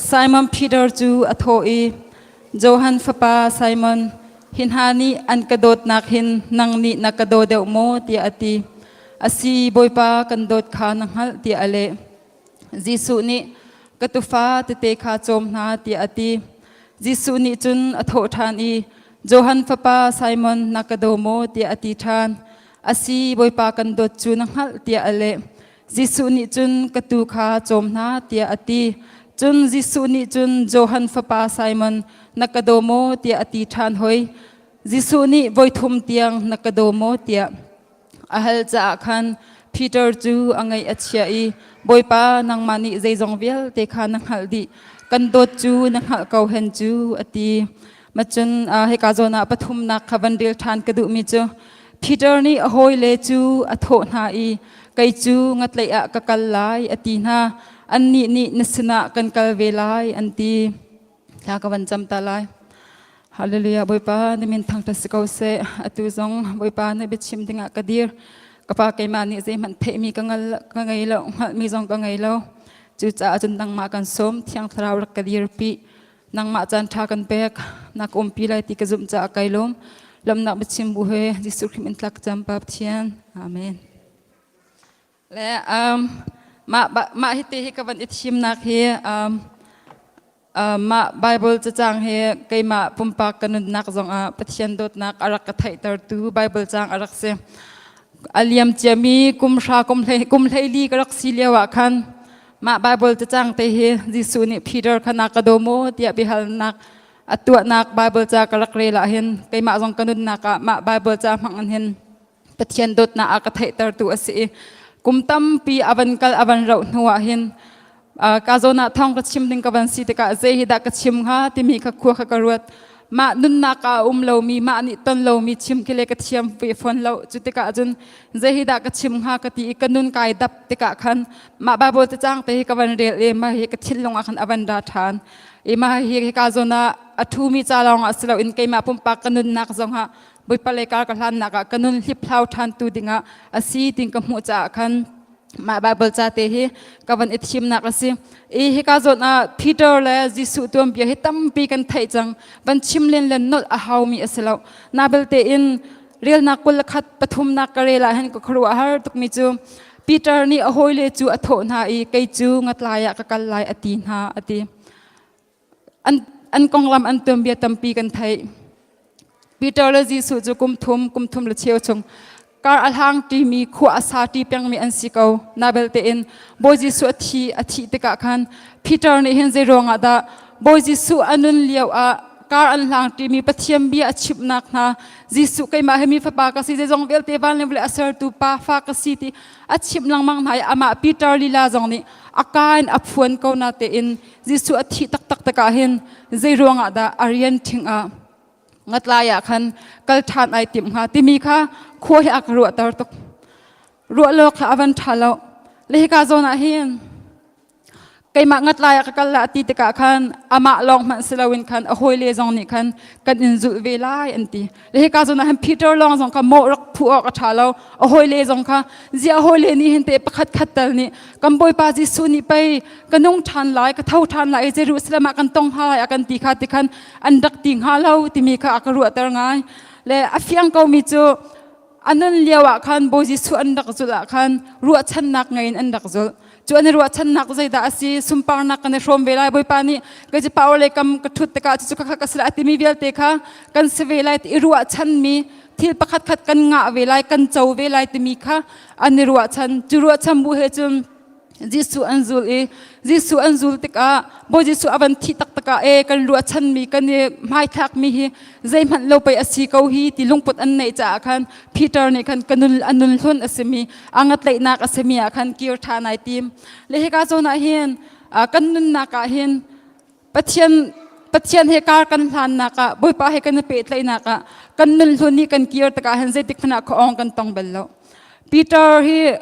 Simon Peter cu a thawh i Johan fapa Simon, hi hna nih an ka dawtnak hin nang nih na ka daw deuh maw tiah a ti. Asi Bawipa kan dawt kha na hngalh tiah a leh. Jesuh nih ka tufa tete kha cawm hna tiah a ti. Jesuh nih cun a thawh ṭhan i Johan fapa Simon na ka daw maw tiah a ti ṭhan. Asi Bawipa kan dawt cu na hngalh tiah a leh. Jesuh nih cun ka tuu kha cawm hna tiah a ti. Cun Jesuh nih cun Johan fapa Simon na ka daw maw tiah a ti ṭhan hoi. Jesuh nih voithum tiang na ka daw maw tiah A hal caah khan Peter cu a ngaih a chia i Bawipa nangmah nih zeizong vialte kha na hngalh dih kan dawt cu na hngalh ko hen cu a ti. Macun hika zawn ah pathumnak kha van rel ṭhan ka duhmi cu Peter nih a hawile cu a thawh hna i kei cu ngatlaih ah ka kal lai a ti hna. Annih nih na sinah kan kal ve lai an ti. Thla ka van cam ta lai. Hallelujah Bawipa na min thangṭhat si ko seh. Atu zong Bawipa na biachim dingah ka dir. Ka pa keimah nih zeihmanh theihmi ka ngal ka ngei lo, hngalhmi zong ka ngei lo. Cucaah cun nangmah kan sawm, Thiang Thlarau rak ka dirpi. Nangmah caan ṭha kan pek, na ka umpi lai ti ka zumh caah kai lawm. Lawmhnak biachim bu he Jesuh Khrih min tlak cam Pa Pathian. Amen. Le um, mah mah hi te hi ka van i thimnak hi um, mah Bible cacang hi keimah pumpak ka nunnak zongah Pathian dawtnak a rak ka theihtertu Bible cang a rak si. A liam ciami kum hra kum hlei kum hleili ka rak si lio ah khan mah Bible cacang te hi Jesuh nih Peter kha na ka daw maw tiah biahalnak a tuahnak Bible ca ka rak rel ah hin keimah zong ka nunnak ah mah Bible ca hmang in hin Pathian dawtnak a ka theihtertu a si i kum tampi a van kal a van rauh hnu ah hin ka zawn ah thawng ka chim ding ka van si tikah zei hi dah ka chim hnga timi kha khua kha ka ruat mah nunnak ah a um lomi mah nih ton lomi chim khi le ka thiam ve fawn lo cu tikah cun zei hi dah ka chim hnga ka ti i ka nun kai dap tikah khan mah Bible cacang te hi ka van rel i mah hi ka thinlung ah khan a van ra ṭhan i mah hi hika zawn ah a ṭhumi ca lawng ah si loin keimah pumpak ka nunnak zong ah Bawipa lei kar ka hlannak ah ka nun hliphlau ṭhantu dingah a si ting ka hmuh caah khan mah Bible ca te hi ka van i thimnak a si. I hika zawn ah Peter le Jesuh tuanbia hi tampi kan theih cang. Van chim len len nolh a haumi a si lo. Na belte in relnak 21 pathumnak ka rel ah hin ka khuaruah har tukmi cu Peter nih a hawile cu a thawh hna i kei cu ngatlai ah ka kal lai a ti hna a ti. An, an konglam an tuanbia tampi kan theih. Peter le Jesuh cu kum thum, kum thum le cheu chung kar a hlang ṭimi khua a sa ṭi pengmi an si ko. Na belte in Bawi Jesuh a thi a thih tikah khan Peter nih hin zei ruangah dah Bawi Jesuh a nun lio ah kar an hlang ṭimi Pathian bia a chimhnak hna Jesuh keimah hi mi fapa ka si zeizong vialte van le vawlei a sertu pa fa ka si ti a chimh lengmang hna i amah Peter lila zong nih a ka in a phuan ko na tein Jesuh a thih taktak tikah hin zei ruangah dah a rian ṭhing ah ngatlai ah khan kal ṭhan ai timh hnga timi kha khua hi a ka ruahter tuk. Ruah lo kha a van ṭha lo. Le hika zawn ah hin keimah ngatlai ah ka kal la ti tikah khan amah lawng hmanh si loin khan a hawile zong nih khan kan in zulh ve lai an ti. Le hika zawn ah hin Peter lawng zong kha mawh rak phu awk a ṭha lo. A hawile zong kha ziah hawile nih hin te pakhat khat tal nih kan Bawipa Jesuh nih pei ka nung ṭhan lai ka tho ṭhan lai Jerusalem ah kan tong hnga lai a kan ti kha ti khan an rak ti hnga lo timi kha a ka ruahter ngai. Le a fiang komi cu a nun lio ah khan Bawi Jesuh an rak zulh ah khan ruahchannak ngei in an rak zulh. Cu an i ruahchannak zeidah a si? Sunparnak kan i hrawm ve lai. Bawipa nih kei cu power le kam ka ṭhut tikah cucu khakha ka si lai a timi vialte kha kan si ve lai ti i ruahchanmi thil pakhat khat kan ngah ve lai, kan co ve lai timi kha an i ruahchan. Cu ruahchan bu he cun Jesuh an zul i Jesuh an zul tikah Bawi Jesuh a van thih taktak ah e kan ruahchanmi kan i hmaithlakmi hi zeihmanh lo pei a si ko hi ti lungput an neih caah khan Peter nih khan ka nun a nun hlun a simi a ngatlaihnak a simi ah khan kir ṭhan ai tim. Le hika zawn ah hin kan nunnak ah hin Pathian Pathian he kar kan hlannak ah Bawipa he kan i pehtlaihnak ah kan nun hlun nih kan kir tikah hin zeitik hmanh ah khuaawng kan tong bal lo. Peter hi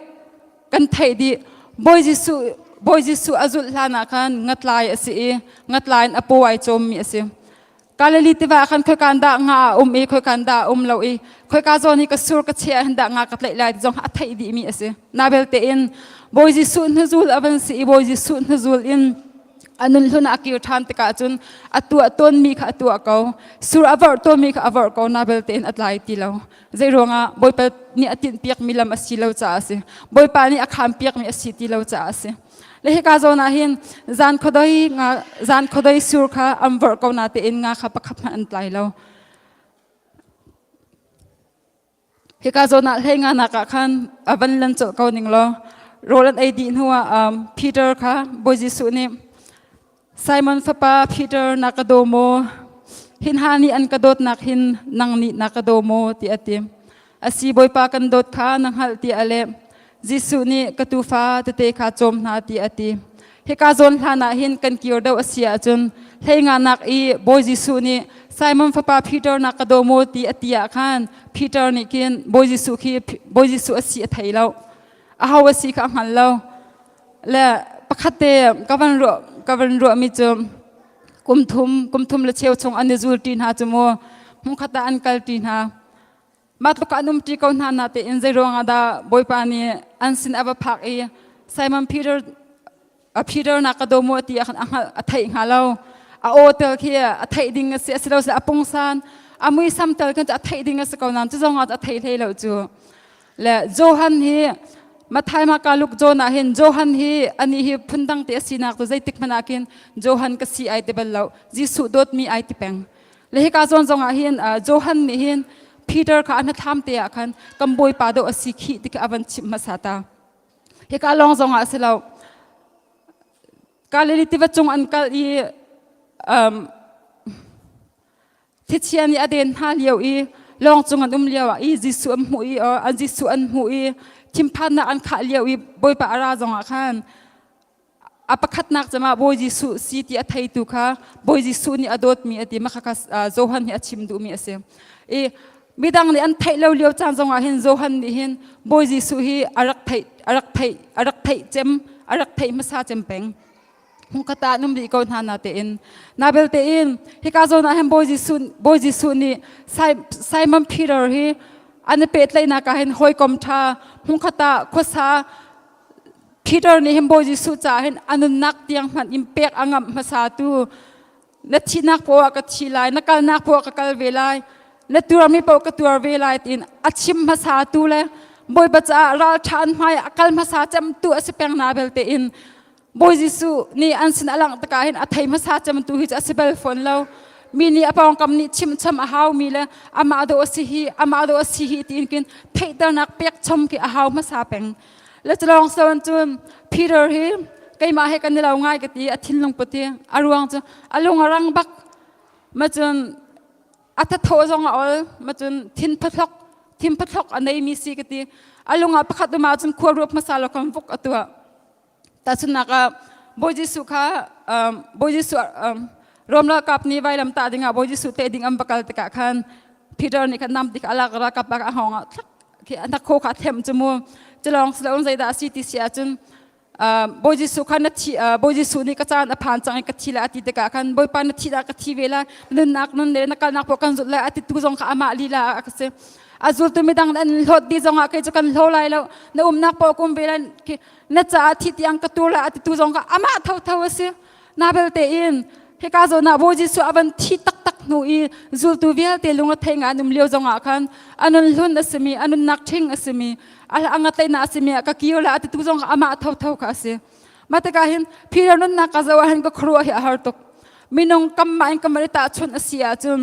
kan theih dih Bawi Jesuh Bawi Jesuh a zulh hlan ah khan ngatlai a si i ngatlai in a paw ai cawmmi a si. Galilee tiva ah khan khoikan dah nga a um i khoikan dah a um lo i khoika zawn hi ka sur ka chia hin dah nga ka tlaih lai ti zong a theih dihmi a si. Na belte in Bawi Jesuh hnuzul a van si i Bawi Jesuh hnuzul in a nun hlun ah a kir ṭhan tikah cun a tuah tawnmi kha a tuah ko. Sur a vorh tawnmi kha a vorh ko na belte in a tlai ti lo. Zei ruangah Bawipa nih a tinhpiakmi lam a si lo caah a si. Bawipa nih a khaanpiakmi a si ti lo caah a si. Le hika zawn ah hin zan khuadei nga zan khuadei sur kha an vorh ko na tein nga kha pakhat hmanh an tlai lo. Hika zawn ah hlei nga nak ah khan a van lan colh ko ning law rawl an ei dih hnu ah um, Peter kha Bawi Jesuh nih Simon fapa Peter na ka daw maw? Hin ha nih an ka dawtnak hin nang nih na ka daw maw? ti a ti. A si Bawipa kan dawt kha na hngalh ti a leh. Jesuh nih ka tuufa tete kha cawm hna ti a ti. Hika zawn hlan ah hin kan kir deuh a si ahcun hlei nganak i Bawi Jesuh nih Simon fapa Peter na ka daw maw ti a ti ah khan Peter nih khin Bawi Jesuh khi Bawi Jesuh a si a thei lo. Aho a si kha a hngal lo. Le pakhat te ka van ruah ka van ruahmi cu kum thum kum thum le cheu chung an i zul ṭi hna cu mu hmunkhat ah an kal ṭi hna mah tluk an um ṭi ko hna na tein zei ruangah dah Bawipa nih an sin a va phak i Simon Peter a Peter na ka daw mu ti a hngalh a theih hnga lo a aw tel khi a theih ding a si a si lo a pungsan a muisam tel khan a theih ding a si ko nain cu zong ah a theih hlei lo cu Le Johan hi Matthai Marka Luke John ah hin Johan hi ani hi phundang te a sinak cu zeitik hmanh ah khin Johan ka si ai ti bal lo Jesuh dawtmi ai ti peng. Le hika zawn zong ah hin Johan nih hin Peter kha a hnathlam te ah khan kan Bawipa dawh a si khih ti kha a van chimh hmasa ta. Hika lawng zong ah a si lo. Galilee tiva cung an kal i um, Thlichia nih a den hna lio i lawng cung an um lio ah i Jesuh an hmuh i an Jesuh an hmuh i thinphannak an khah lio i Bawipa a ra zongah khan a pakhatnak cemah Bawi Jesuh si ti a theitu kha Bawi Jesuh nih a dawtmi a ti mah kha Johan nih a chim duhmi a si. I midang nih an theih lo lio caan zongah hin Johan nih hin Bawi Jesuh hi a rak theih a rak theih a rak theih cem a rak theih hmasa cem peng. hmunkhat ah an um rih ko hna na tein na belte in hika zawn ah hin Bawi Jesuh Bawi Jesuh nih Simon Peter hi an i pehtlaihnak ah hin hawikom ṭha hmunkhat ah khuasa Peter nih hin Bawi Jesuh caah hin a nunnak tiang hmanh in pek a ngamh hmasa tu na thihnak poah ah ka thi lai na kalnak poah ka kal ve lai na tuarmi paoh ka tuar ve lai tiin a chim hmasa tu le Bawipa caah ralṭha an hmai a kal hmasa cem tu a si peng na belte in Bawi Jesuh nih an sin a langh tikah hin a thei hmasa cem tu hi cu a si bal fawn lo. Mi nih a pawngkam nih chimcham a hau mi le amah dawh a si hi amah dawh a si hi tiin kin theihternak pek chom khi a hau hmasa peng. Le culawng so cun Peter hi keimah he kan i lo ngai ka ti a thinlung put hi a ruang cu a lung a rang bak ma cun a thatho zong a ol ma cun thin phathlok thin phathlok a nei mi si ka ti a lung ah pakhat um ah cun khua ruap hmasa lo kan vuk a tuah Tahchunhnak ah Bawi Jesuh kha Bawi Jesuh Rom ralkap nih vailam tah dingah Bawi Jesuh teh ding an va kal tikah khan Peter nih khan nam tik a lak ralkap a hngawng ah thlak khi a hnakhaw kha a themh cu mu. Culawng si loin zeidah a si ti si ahcun. Bawi Jesuh kha na thi Bawi Jesuh nih ka caan a phan cang i ka thi lai a ti tikah khan Bawipa na thi dah ka thi ve lai nunnak nun le na kalnak poah kan zulh lai a ti tu zong kha amah lila ah ka si. A zultu midang an hlawt dih zongah kei cu kan hlo lai lo na umnak poah ka um ve lai na caah thi tiang ka tur lai a ti tu zong kha amah thotho a si. Na belte in hika zawn ah Bawi Jesuh a van thi taktak hnu i zultu vialte lung a thei nga an um lio zongah khan a nun hlun a simi a nunnak ṭhing a simi a ngatleihnak a simi ah ka kir la a titu zong amah thotho kha a si. Mah tikah hin Peter nunnak ka zoh ah hin ka khuaruah hi a har tuk. Minung kamah in kamah i tahchunh a si ahcun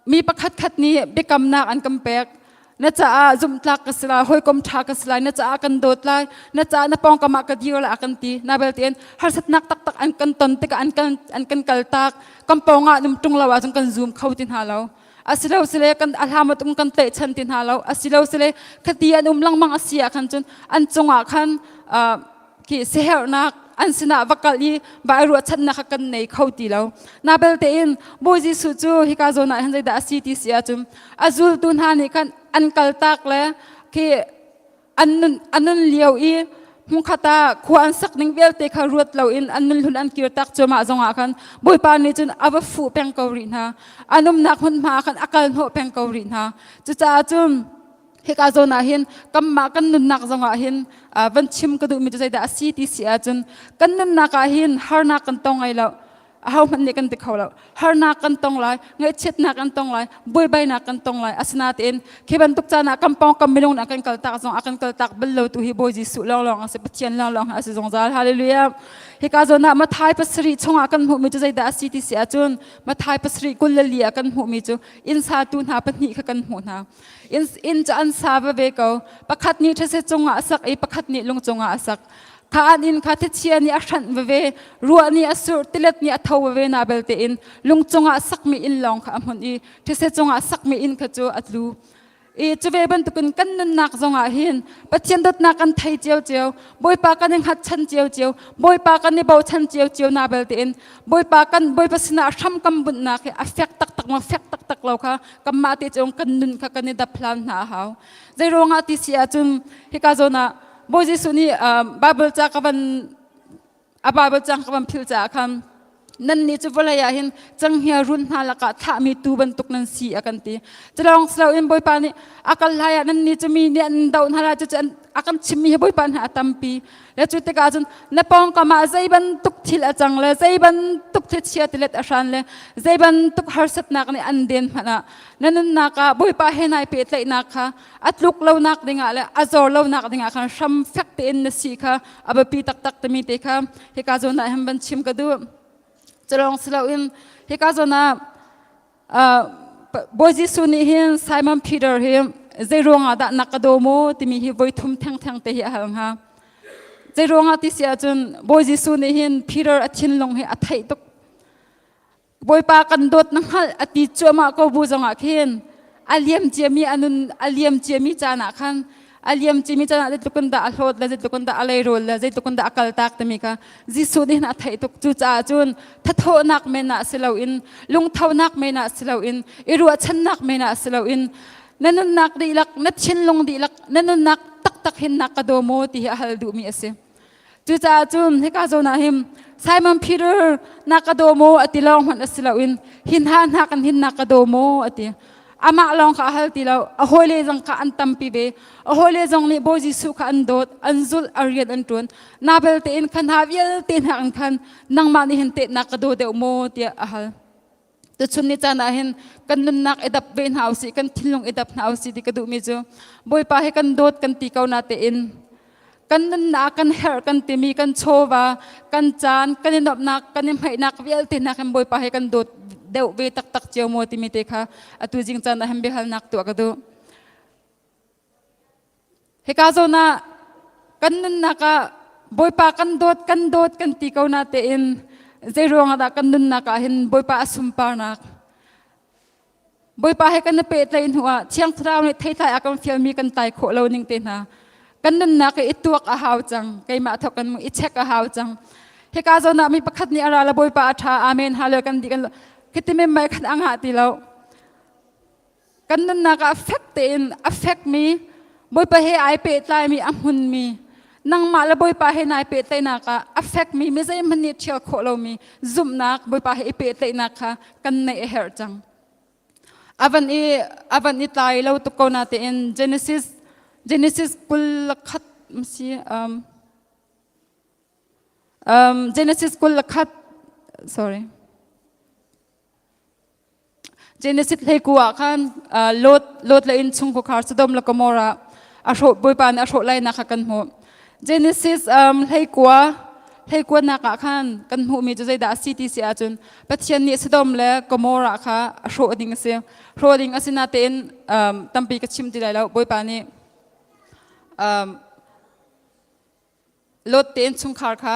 mi pakhat khat nih biakamnak an kan pek na caah zumhtlak ka si lai hawikom ṭha ka si lai na caah kan dawt lai na caah na pawngkam ah ka dir lai a kan ti na belte harsatnak taktak an kan ton tikah an kan an kan kaltak kan pawngah num ṭung lo ahcun kan zum kho ti hna lo asilo sile kan a hlam tung kan tlaihchan ti hna lo asilo sile khati an um lengmang a si ah khan cun an cungah khan khi siaherhnak an sinah va kal i va i ruahchannak kha kan nei kho ti lo. Na belte in Bawi Jesuh cu hika zawn ah hin zeidah a si ti si ahcun a zultu hna nih khan an kaltak le khi an nun an nun lio i hmunkhat ah khua an sak ning vialte kha ruat loin an nun hlun an kir tak cuahmah zongah khan Bawipa nih cun a va fuh peng ko rih hna. An umnak hmunhma ah khan a kal hnawh peng ko rih hna. Cucaah cun hika zawn ah hin kanmah kan nunnak zongah hin van chim ka duhmi cu zeidah a si ti si ahcun kan nunnak ah hin harnak kan tong ai lo ahohmanh nih kan ti kho lo harnak kan tong lai ngaihchiatnak kan tong lai buaibainak kan tong lai asinain khi bantuk caan ah kan pawng kam minung nih kan kaltak zong a kan kaltak bal lo tu hi Bawi Jesuh lawnglawng a si Pathian lawnglawng a si zungzal hallelujah hika zawn ah Mathai pasarih chungah kan hmuhmi cu zeidah a si ti si ahcun Mathai pasarih 24 ah kan hmuhmi cu inn satu hna pahnih kha kan hmuh hna Inn cu an sa veve ko. Pakhat nih these cungah a sak i pakhat nih lung cungah a sak. Kha an inn kha thlichia nih a hranh veve, ruah nih a surh, tilet nih a tho veve na belte in lung cungah sakmi inn lawng kha a hmun i these cungah sakmi inn kha cu a tlu. I cu ve bantukin kan nunnak zongah hin Pathian dawtnak kan thei ciocio, Bawipa kan i hngatchan ciocio, Bawipa kan i bochan ciocio na belte in Bawipa kan Bawipa sinah hram kan bunhnak hi a fek taktak maw fek taktak lo kha kanmah te cung kan nun kha kan i dap hlan hna a hau. Zei ruangah ti si ahcun hika zawn ah Bawi Jesuh nih Bible ca ka van a Bible cang ka van phil caah khan nan nih cu vawlei ah hin canghngia run hna lakah thlahmi tuu bantuk nan si a kan ti. Culawng siloin Bawipa nih a kal lai ah nan nih cu mi nih an doh hna lai cucu a kan chimmi hi Bawipa hna a tampi. Le cu tikah cun na pawngkam ah zei bantuk thil a cang le zei bantuk thlichia tilet a hran le zei bantuk harsatnak nih an den hmanh ah na nunnak ah Bawipa he nai pehtlaihnak kha a tluk lonak dingah le a zor lonak dingah khan hram fek tein na si kha a biapi taktak timi te kha hika zawn ah hin van chim ka duh. Culawng si loin hika zawn ah Bawi Jesuh nih hin Simon Peter hi zei ruangah dah na ka daw maw timi hi voi thum thengtheng te hi a hal hnga. Zei ruangah ti si ahcun Bawi Jesuh nih hin Peter a thinlung hi a theih tuk. Bawipa kan dawt na hngalh a ti cuahmah ko bu zongah khin a liam ciami a nun a liam ciami caan ah khan a liam ciami caan ah zeitluk in dah a hlawt le zeitluk in dah a leirawl le zeitluk in dah a kaltak timi kha Jesuh nih hin a theih tuk. Cucaah cun thathawhnak men ah si loin lungthonak men ah si loin i ruahchannak men ah si loin na nunnak dihlak na thinlung dihlak na nunnak taktak hin na ka daw maw ti hi a hal duhmi a si. Cucaah cun hika zawn ah hin Simon Peter na ka daw maw a ti lawng hmanh a si loin hin ha hna kan hin na ka daw maw a ti. Amah lawng kha a hal ti lo. A hawile zong kha an tampi ve. A hawile zong nih Bawi Jesuh kha an dawt, an zulh, a rian an ṭuan. Na belte in khan hna vialte hna an khan nangmah nih hin tehna ka daw deuh maw tiah a hal. Tuchun ni caan ah hin kan nunnak i dap ve hna usih, kan thinlung i dap hna usih ti ka duhmi cu Bawipa hi kan dawt kan ti ko na tein kan nunnak kan herh kan timi kan chawva kan caan kan i nuamhnak kan i hmaihnak vialte hna kan Bawipa hi kan dawt deuh ve taktak cio maw timi te kha atu jing caan ah hin biahalnak tuah ka duh. Hika zawn ah kan nunnak ah Bawipa kan dawt kan dawt kan ti ko na tein zei ruangah dah kan nunnak ah hin Bawipa a sunparnak Bawipa he kan i pehtlaih hnu ah Thiang Thlarau nih theitlai a kan fialmi kan tlai khawh lo ning te hna kan nunnak i tuak a hau cang keimah thawk kan i check a hau cang hika zawn ah mi pakhat nih a ra la Bawipa a ṭha amen hallelujah kan di kan khiti mem mai khan a ngah ti lo kan nunnak ah fek tein a fekmi Bawipa he ai pehtlaimi a hmunmi. Nangmah le Bawipa he nai pehtlaihnak ah a fekmi mi zeihmanh nih ṭhial khawh lomi zumhnak Bawipa he i pehtlaihnak kha kan neih a herh cang. Avan i avan i tlai lo tuk ko na tein Genesis Genesis 21 si um, um, Genesis 21 sorry Genesis hleiku ah khan Lot Lot le innchung khuakhar Sodom le Gomorrah a hrawh Bawipa nih a hrawh lainak kha kan hmuh. Genesis um, hleikua hleikuanak ah khan kan hmuhmi cu zeidah a si ti si ahcun Pathian nih Sodom le Gomorrah kha a hrawh ding a si. Hrawh ding a si natein um, tampi ka chim ti lai lo. Bawipa nih um, Lot te innchungkhar kha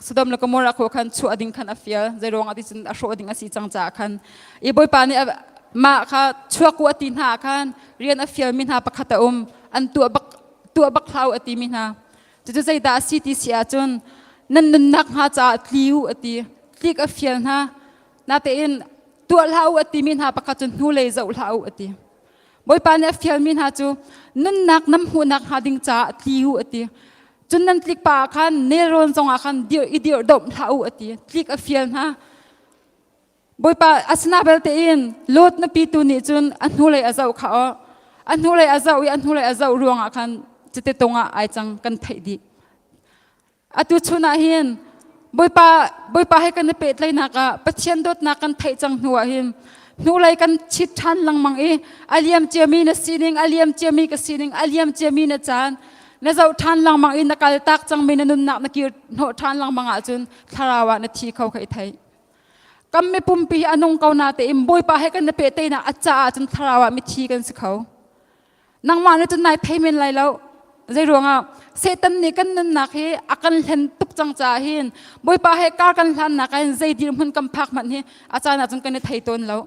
Sodom le Gomorrah khua khan chuah ding khan a fial zeiruang ah ti cun a hrawh ding a si cang caah khan i Bawipa nih mah kha chuak u a ti hna ah khan rian a fialmi hna pakhat a um an tuah bak tuah bak hlah u a timi hna cucu zeidah a si ti si ahcun nan nunnak hnga caah tli u a ti tlik a fial hna natein tuah hlah u a timi hna pakhat cu hnulei zoh hlah u a ti Bawipa nih a fialmi hna cu nunnak nam hmuhnak hnga ding caah tli u a ti. Cun nan tlik pa ah khan nelrawn zongah khan dir i dirh domh hlah u a ti. Tlik a fial hna. Bawipa asina belte in Lot nupi tu nih cun a hnulei a zoh kha aw. A hnulei a zoh i a hnulei a zoh ruangah khan cite tung ah ai cang kan theih dih. Atu chun ah hin Bawipa Bawipa he kan i pehtlaihnak ah Pathian dawtnak kan theih cang hnu ah hin hnulei kan chit ṭhan lengmang i a liam ciami na sining a liam ciami ka sining a liam ciami na caan na zoh ṭhan lengmang i na kal tak cangmi na nunnak na kir hnawh ṭhan lengmang ahcun thlarau ah na thi kho kha i thei. Kam mi pumpi hi a nung ko na tein Bawipa he kan i pehtlaihnak a caah cun thlarau ah mithi kan si kho. Nangmah nih cun nai thei men lai lo. Zei ruangah Satan nih kan nunnak hi a kan hlen tuk cang caah hin Bawipa he kar kan hlannak ah hin zei dirhmun kan phak hmanh hi a caan ah cun kan i thei tawn lo.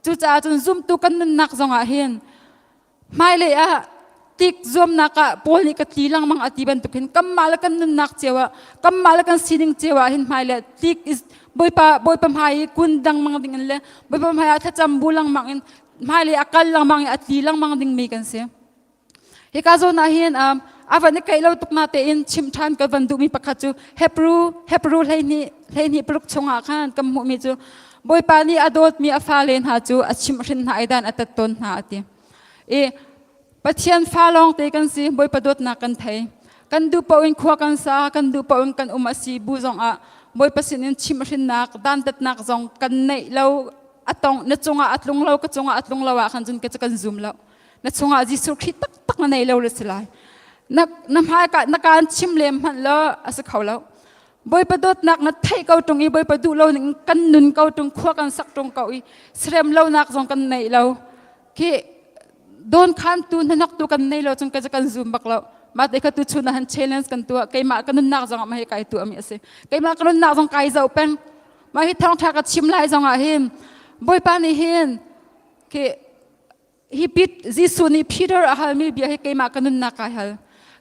Cucaah cun zumtu kan nunnak zongah hin hmailei ah tik zuamnak ah Paul nih ka tli lengmang a ti bantuk hin kanmah le kan nunnak cio ah kanmah le kan sining cio ah hin hmailei tik Bawipa Bawipa hmai i kun dangmang ding in le Bawipa hmai ah thlacam bu lengmang in hmailei a kal lengmang i a tli lengmang dingmi kan si. Hika zawn ah hin um, a van i keih lo tuk na tein chim ṭhan ka van duhmi pakhat cu Hebrew Hebrew 12 12 paruk chungah khan kan hmuhmi cu Bawipa nih a dawtmi a fale hna cu a chimhhrin hna i dan a tat tawn hna a ti. I Pathian fa lawng te kan si Bawipa dawtnak kan thei. Kan duh paoh in khua kan sa, kan duh paoh in kan um a si bu zongah Bawipa sinin chimhhrinnak, dantatnak zong kan neih lo a tong na cungah a tlung lo ka cungah a tlung lo ah khan cun ka kan zum lo na chungah Jesuh Khrih taktak na nei lo le si lai na na hmai ka na kaan chim lem hmanh lo a si kho lo Bawipa dawtnak na theih ko tung i Bawipa duh lo ning kan nun ko tung khua kan sak tung ko i serem lo nak zong kan nei lo khi don khan tu hnahnok tu kan nei lo cun ka kan zoom bak lo ma te kha tu chun han challenge kan tu keimah ka nunnak zong ma he kai tu ami ase keimah ka nunnak zong kai zau peng Mah hi thawngṭha ka chim lai zongah hin Bawipa nih hin khi hi Pit Jesuh nih Peter a halmi bia hi keimah ka nunnak kai hal.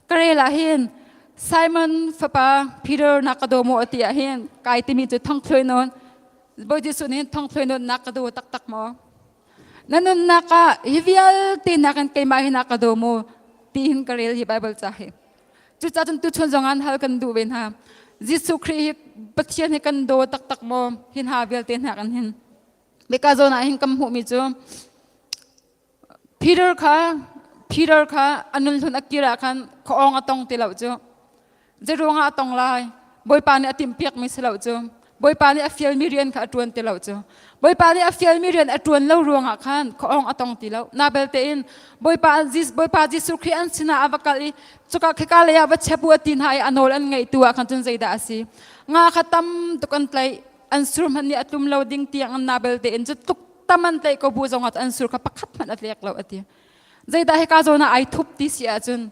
Ka rel ah hin Simon fapa Peter na ka daw maw ti ah hin kai timi cu thongthluai nawn Bawi Jesuh nih hin thongthluai nawn na ka daw taktak maw? Na nunnak ah hi vialte nakin keimah hi na ka daw maw ti hin ka rel hi Bible ca hi. Cucaah cun tuchun zong ah hal kan duh ve hna. Jesuh Khrih hi Pathian hi kan daw taktak maw? Hi hna vialte hna kan hin. Bika zawn ah hin kan hmuhmi cu Peter kha Peter kha a nun hlun a kir ah khan khuaawng a tong ti lo cu. Zeiruangah a tong lai? Bawipa nih a timhpiakmi si lo cu. Bawipa nih a fialmi rian kha a ṭuan ti lo cu. Bawipa nih a fialmi rian a ṭuan lo ruangah khan khuaawng a tong ti lo. Na belte in Bawipa, Bawipa Jesuh Khrih an sinah a va kal i cuka khika lei ah va chep u a ti hna i a nawl an ngaih tu ah khan cun zeidah a si? Nga kha tam tuk an tlaih, an sur hmanh nih a tlum lo ding tiang an na belte in cu tluk tam an tlaih ko bu zongah an sur kha pakhat hmanh a tlek lo a ti. Zeidah hika zawn ah ai thup ti si ahcun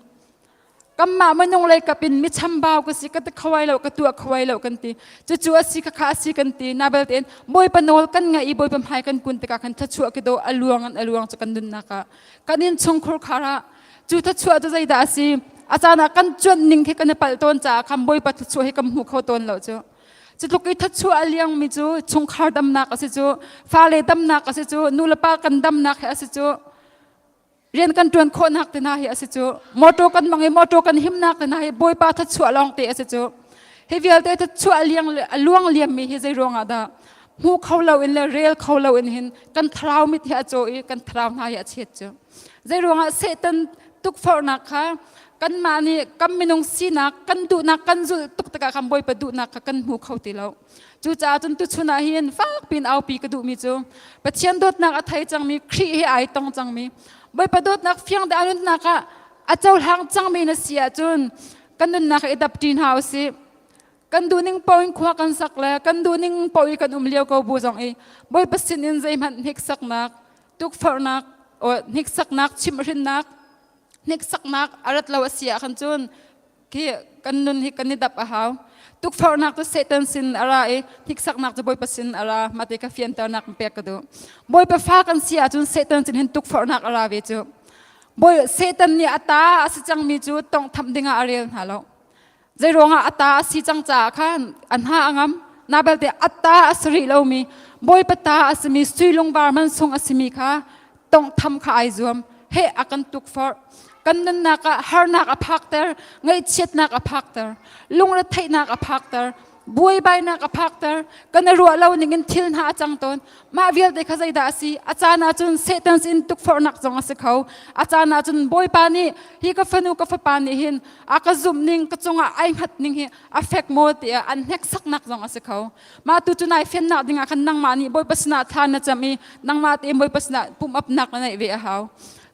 Kanmah minung lei kap in mi chambau ka si ka ti khawai lo ka tuah khawai lo kan ti cucu a si khakha a si kan ti na belte in Bawipa nawl kan ngaih i Bawipa hmai kan kun tikah khan thluachuah ki do a luang in a luang cu kan nunnak ah kan inn chungkhur khar ah cu thluachuah cu zeidah a si a caan ah kan cuanh ning khi kan i palh tawn caah khan Bawipa thluachuah hi kan hmu kho tawn lo cu cu tluk i thluachuah a liang mi cu chungkhar damnak a si cu fale damnak a si cu nulepa kan damnak hi a si cu. Rian kan ṭuan khawhnak te hna hi a si cu. Motor kan mang i motor kan himnak te hna hi Bawipa thluachuah lawng te a si cu. Hi vialte thluachuah a luang liammi hi zei ruangah dah hmu kho loin le rel kho loin hin kan thlarau mit hi a caw i kan thlarau hna hi a chet cu. Zei ruangah Satan tukforhnak kha kanmah nih kan minung sinak kan duhnak kan zulh tuk tikah kan Bawipa duhnak kha kan hmu kho ti lo. Cucaah cun tuchun ah hin fak piin aupi ka duhmi cu Pathian dawtnak a thei cangmi Khrih he ai tong cangmi Bawipa dawtnak fiang dah a nunnak ah a cohlang cangmi na si ahcun kan nunnak i dap ṭi hna usih. Kan duhning paoh in khua kan sak le kan duhning paoh i kan um lio ko bu zong i Bawipa sin in zeihmanh hniksaknak, tukforhnak, hniksaknak, chimhhrinnak, hniksaknak a rat lo a si ah khan cun khi kan nun hi kan i dap a hau. Tukforhnak cu Satan sin a ra i hniksaknak cu Bawipa sin a ra. Mah ti ka fianternak pek ka duh. Bawipa fa kan si ahcun Satan sin hin tukforhnak a ra ve cu. Bawi Satan nih a ta a si cangmi cu tonghtham dingah a rel hna lo. Zei ruangah a ta a si cang caah khan a hna a ngam. Na belte a ta a si rih lomi Bawipa ta a simi sui lungvar man sung a simi kha tonghtham kha ai zuam. Heh a kan tukforh. Kan nunnak ah harnak a phakter, ngaihchiatnak a phakter, lungretheihnak a phakter, buaibainak a phakter, kan i ruah lo ning in thil hna a cang tawn. Mah vialte kha zeidah a si? A caan ah cun Satan sin tukforhnak zong a si kho. A caan ah cun Bawipa nih hi ka fanu ka fapa nih hin a ka zumh ning ka cungah ai hngat ning hi a fek maw tiah an hneksaknak zong a si kho. Mah tu cu nai fiannak dingah khan nangmah nih Bawipa sinah thla na cam i nangmah tein Bawipa sinah pumh-apnak na neih ve a hau.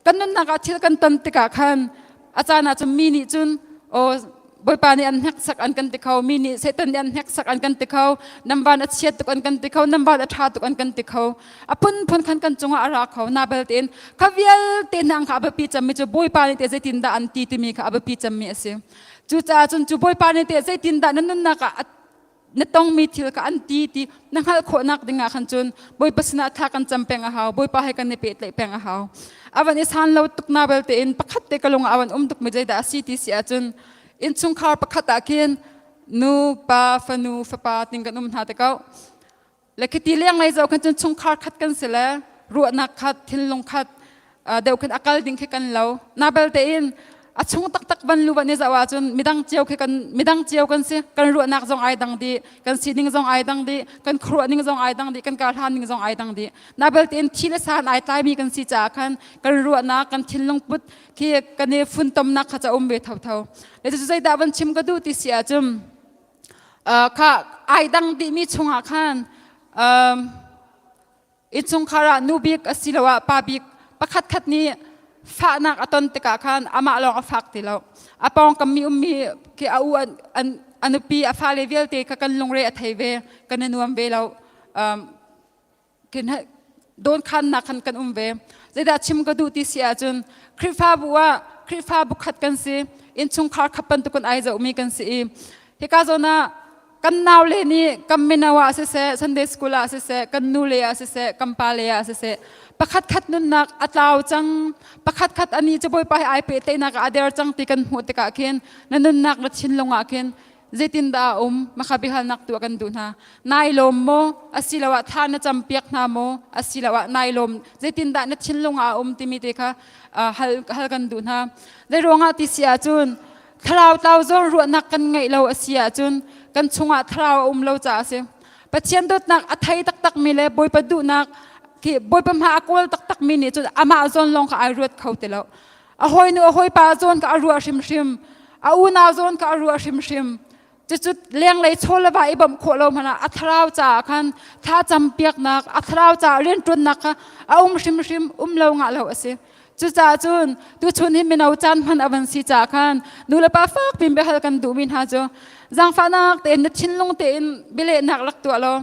Kan nunnak ah thil kan ton tikah khan a caan ah cun mi nih cun aw Bawipa nih an hneksak an kan ti kho, mi nih Satan nih an hneksak an kan ti kho, nan van a chiat tuk an kan ti kho, nan van a ṭha tuk an kan ti kho. A phunphun khan kan cungah a ra kho. Na belte in kha vialte hna kha a biapi cemmi cu Bawipa nih teh zeitindah an ti timi kha a biapi cemmi a si. Cucaah cun cu Bawipa nih teh zeitindah na nunnak ah na tongmi thil kha an ti ti na hngalh khawhnak dingah khan cun Bawipa sinah thla kan cam peng a hau Bawipa he kan i pehtlaih peng a hau a van i san lo tuk na belte in pakhat te ka lung ah a van um tuk mi zeidah a si ti si ahcun innchungkhar pakhat ah khin nu pa fanu fapa ting kan um hna te ko Le khiti lenglei zoh khan cun chungkhar khat kan si le ruahnak khat, thinlung khat deuh khin a kal ding khi kan lo. Na belte in a chung taktak van lu van i zoh ahcun midang cio khi kan midang cio kan si. Kan ruahnak zong ai dang dih, kan sining zong ai dang dih, kan khuaruah ning zong ai dang dih, kan karhlan ning zong ai dang dih. Na belte in thi le san ai tlaimi kan si caah khan kan ruahnak, kan thinlung put khi kan i funtomnak kha ca um ve thotho. Le cu zeidah van chim ka duh ti si ahcun kha ai dang dihmi chungah khan innchungkhar ah nu bik asiloah pa bik pakhatkhat nih fahnak a ton tikah khan amah lawng a fak ti lo. A pawngkam mi ummi khi a u a nupi a fale vialte kha kan lungre a thei ve kan i nuam ve lo. Dawnkhannak khan kan um ve. Zeidah chim ka duh ti si ahcun Khrihfabu ah Khrihfabu khat kan si, innchungkhar khat bantukin ai zohmi kan si i hika zawn ah kan naule nih kan mino ah siseh, Sunday school ah siseh, kan nule ah siseh, kan pale ah siseh, pakhat khat nunnak a tlau cang, pakhat khat ani cu Bawipa he ai pehtlaihnak ah a der cang ti kan hmuh tikah khin na nunnak na thinlung ah khin zeitindah a um makha biahalnak tuah kan duh hna nai lawm maw asiloah thla na campiak hna maw asiloah nai lawm zeitindah na thinlung ah a um timi te kha hal hal kan duh hna zei ruangah ti si ahcun thlarau tlau zawn ruahnak kan ngeih lo a si ahcun kan chungah thlarau a um lo caah a si Pathian dawtnak a thei taktak mi le Bawipa duhnak khi Bawipa hma a kawl taktak mi nih cun amah zawn lawng kha ai ruat kho ti lo A hawinu a hawipa zawn kha a ruah hrimhrim. A unau zawn kha a ruah hrimhrim. Cucu lenglei chaw le va i bawmh khawh lo hmanh ah a thlarau caah khan thla campiaknak, a thlarau caah rianṭuannak kha a um hrimhrim, um lo ngah lo a si. Cucaah cun tuchun hi mino caan hman a van si caah khan nulepa fak piin biahal kan duhmi hna cu zaangfahnak tein na thinlung tein bialehnak rak tuah law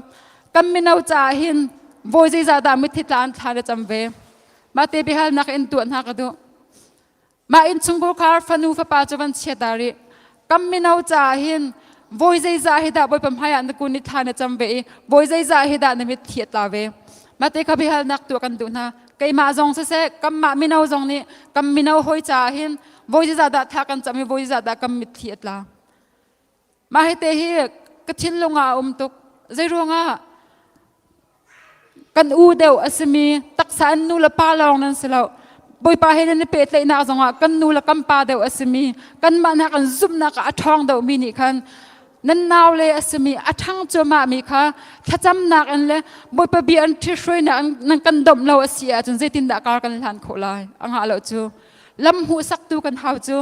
kan mino caah hin vawi zeizah dah mitthli tla an thla na cam ve. Mah te biahalnak in tuah hna ka duh. Mah innchungkhar fanu fapa cu van chia ta rih. Kam mino caah hin voi zeizah hi dah Bawipa hmaiah na kun i thla na cam ve i voi zeizah hi dah na mit thi a tla ve. Mah te kha biahalnak tuah kan duh hna. Keimah zong siseh, kanmah mino zong nih kan mino hawi caah hin voi zeizah dah thla kan cam i voi zeizah dah kan mitthli a tla. Mah hi te hi ka thinlung ah a um tuk. Zei ruangah kan u deuh a simi taksa an nu le pa lawng nan si lo. Bawipa he nan i pehtlaihnak zongah kan nu le kan pa deuh a simi kanmah hna kan zumhnak ah a ṭhawng deuhmi nih khan nan naule a simi a ṭhang cuahmahmi kha thlacamnak in le Bawipa bia an ṭhithruainak in nan kan domh lo a si ahcun zeitindah kar kan hlan khawh lai? A ngah lo cu. Lam hmuhsaktu kan hau cu.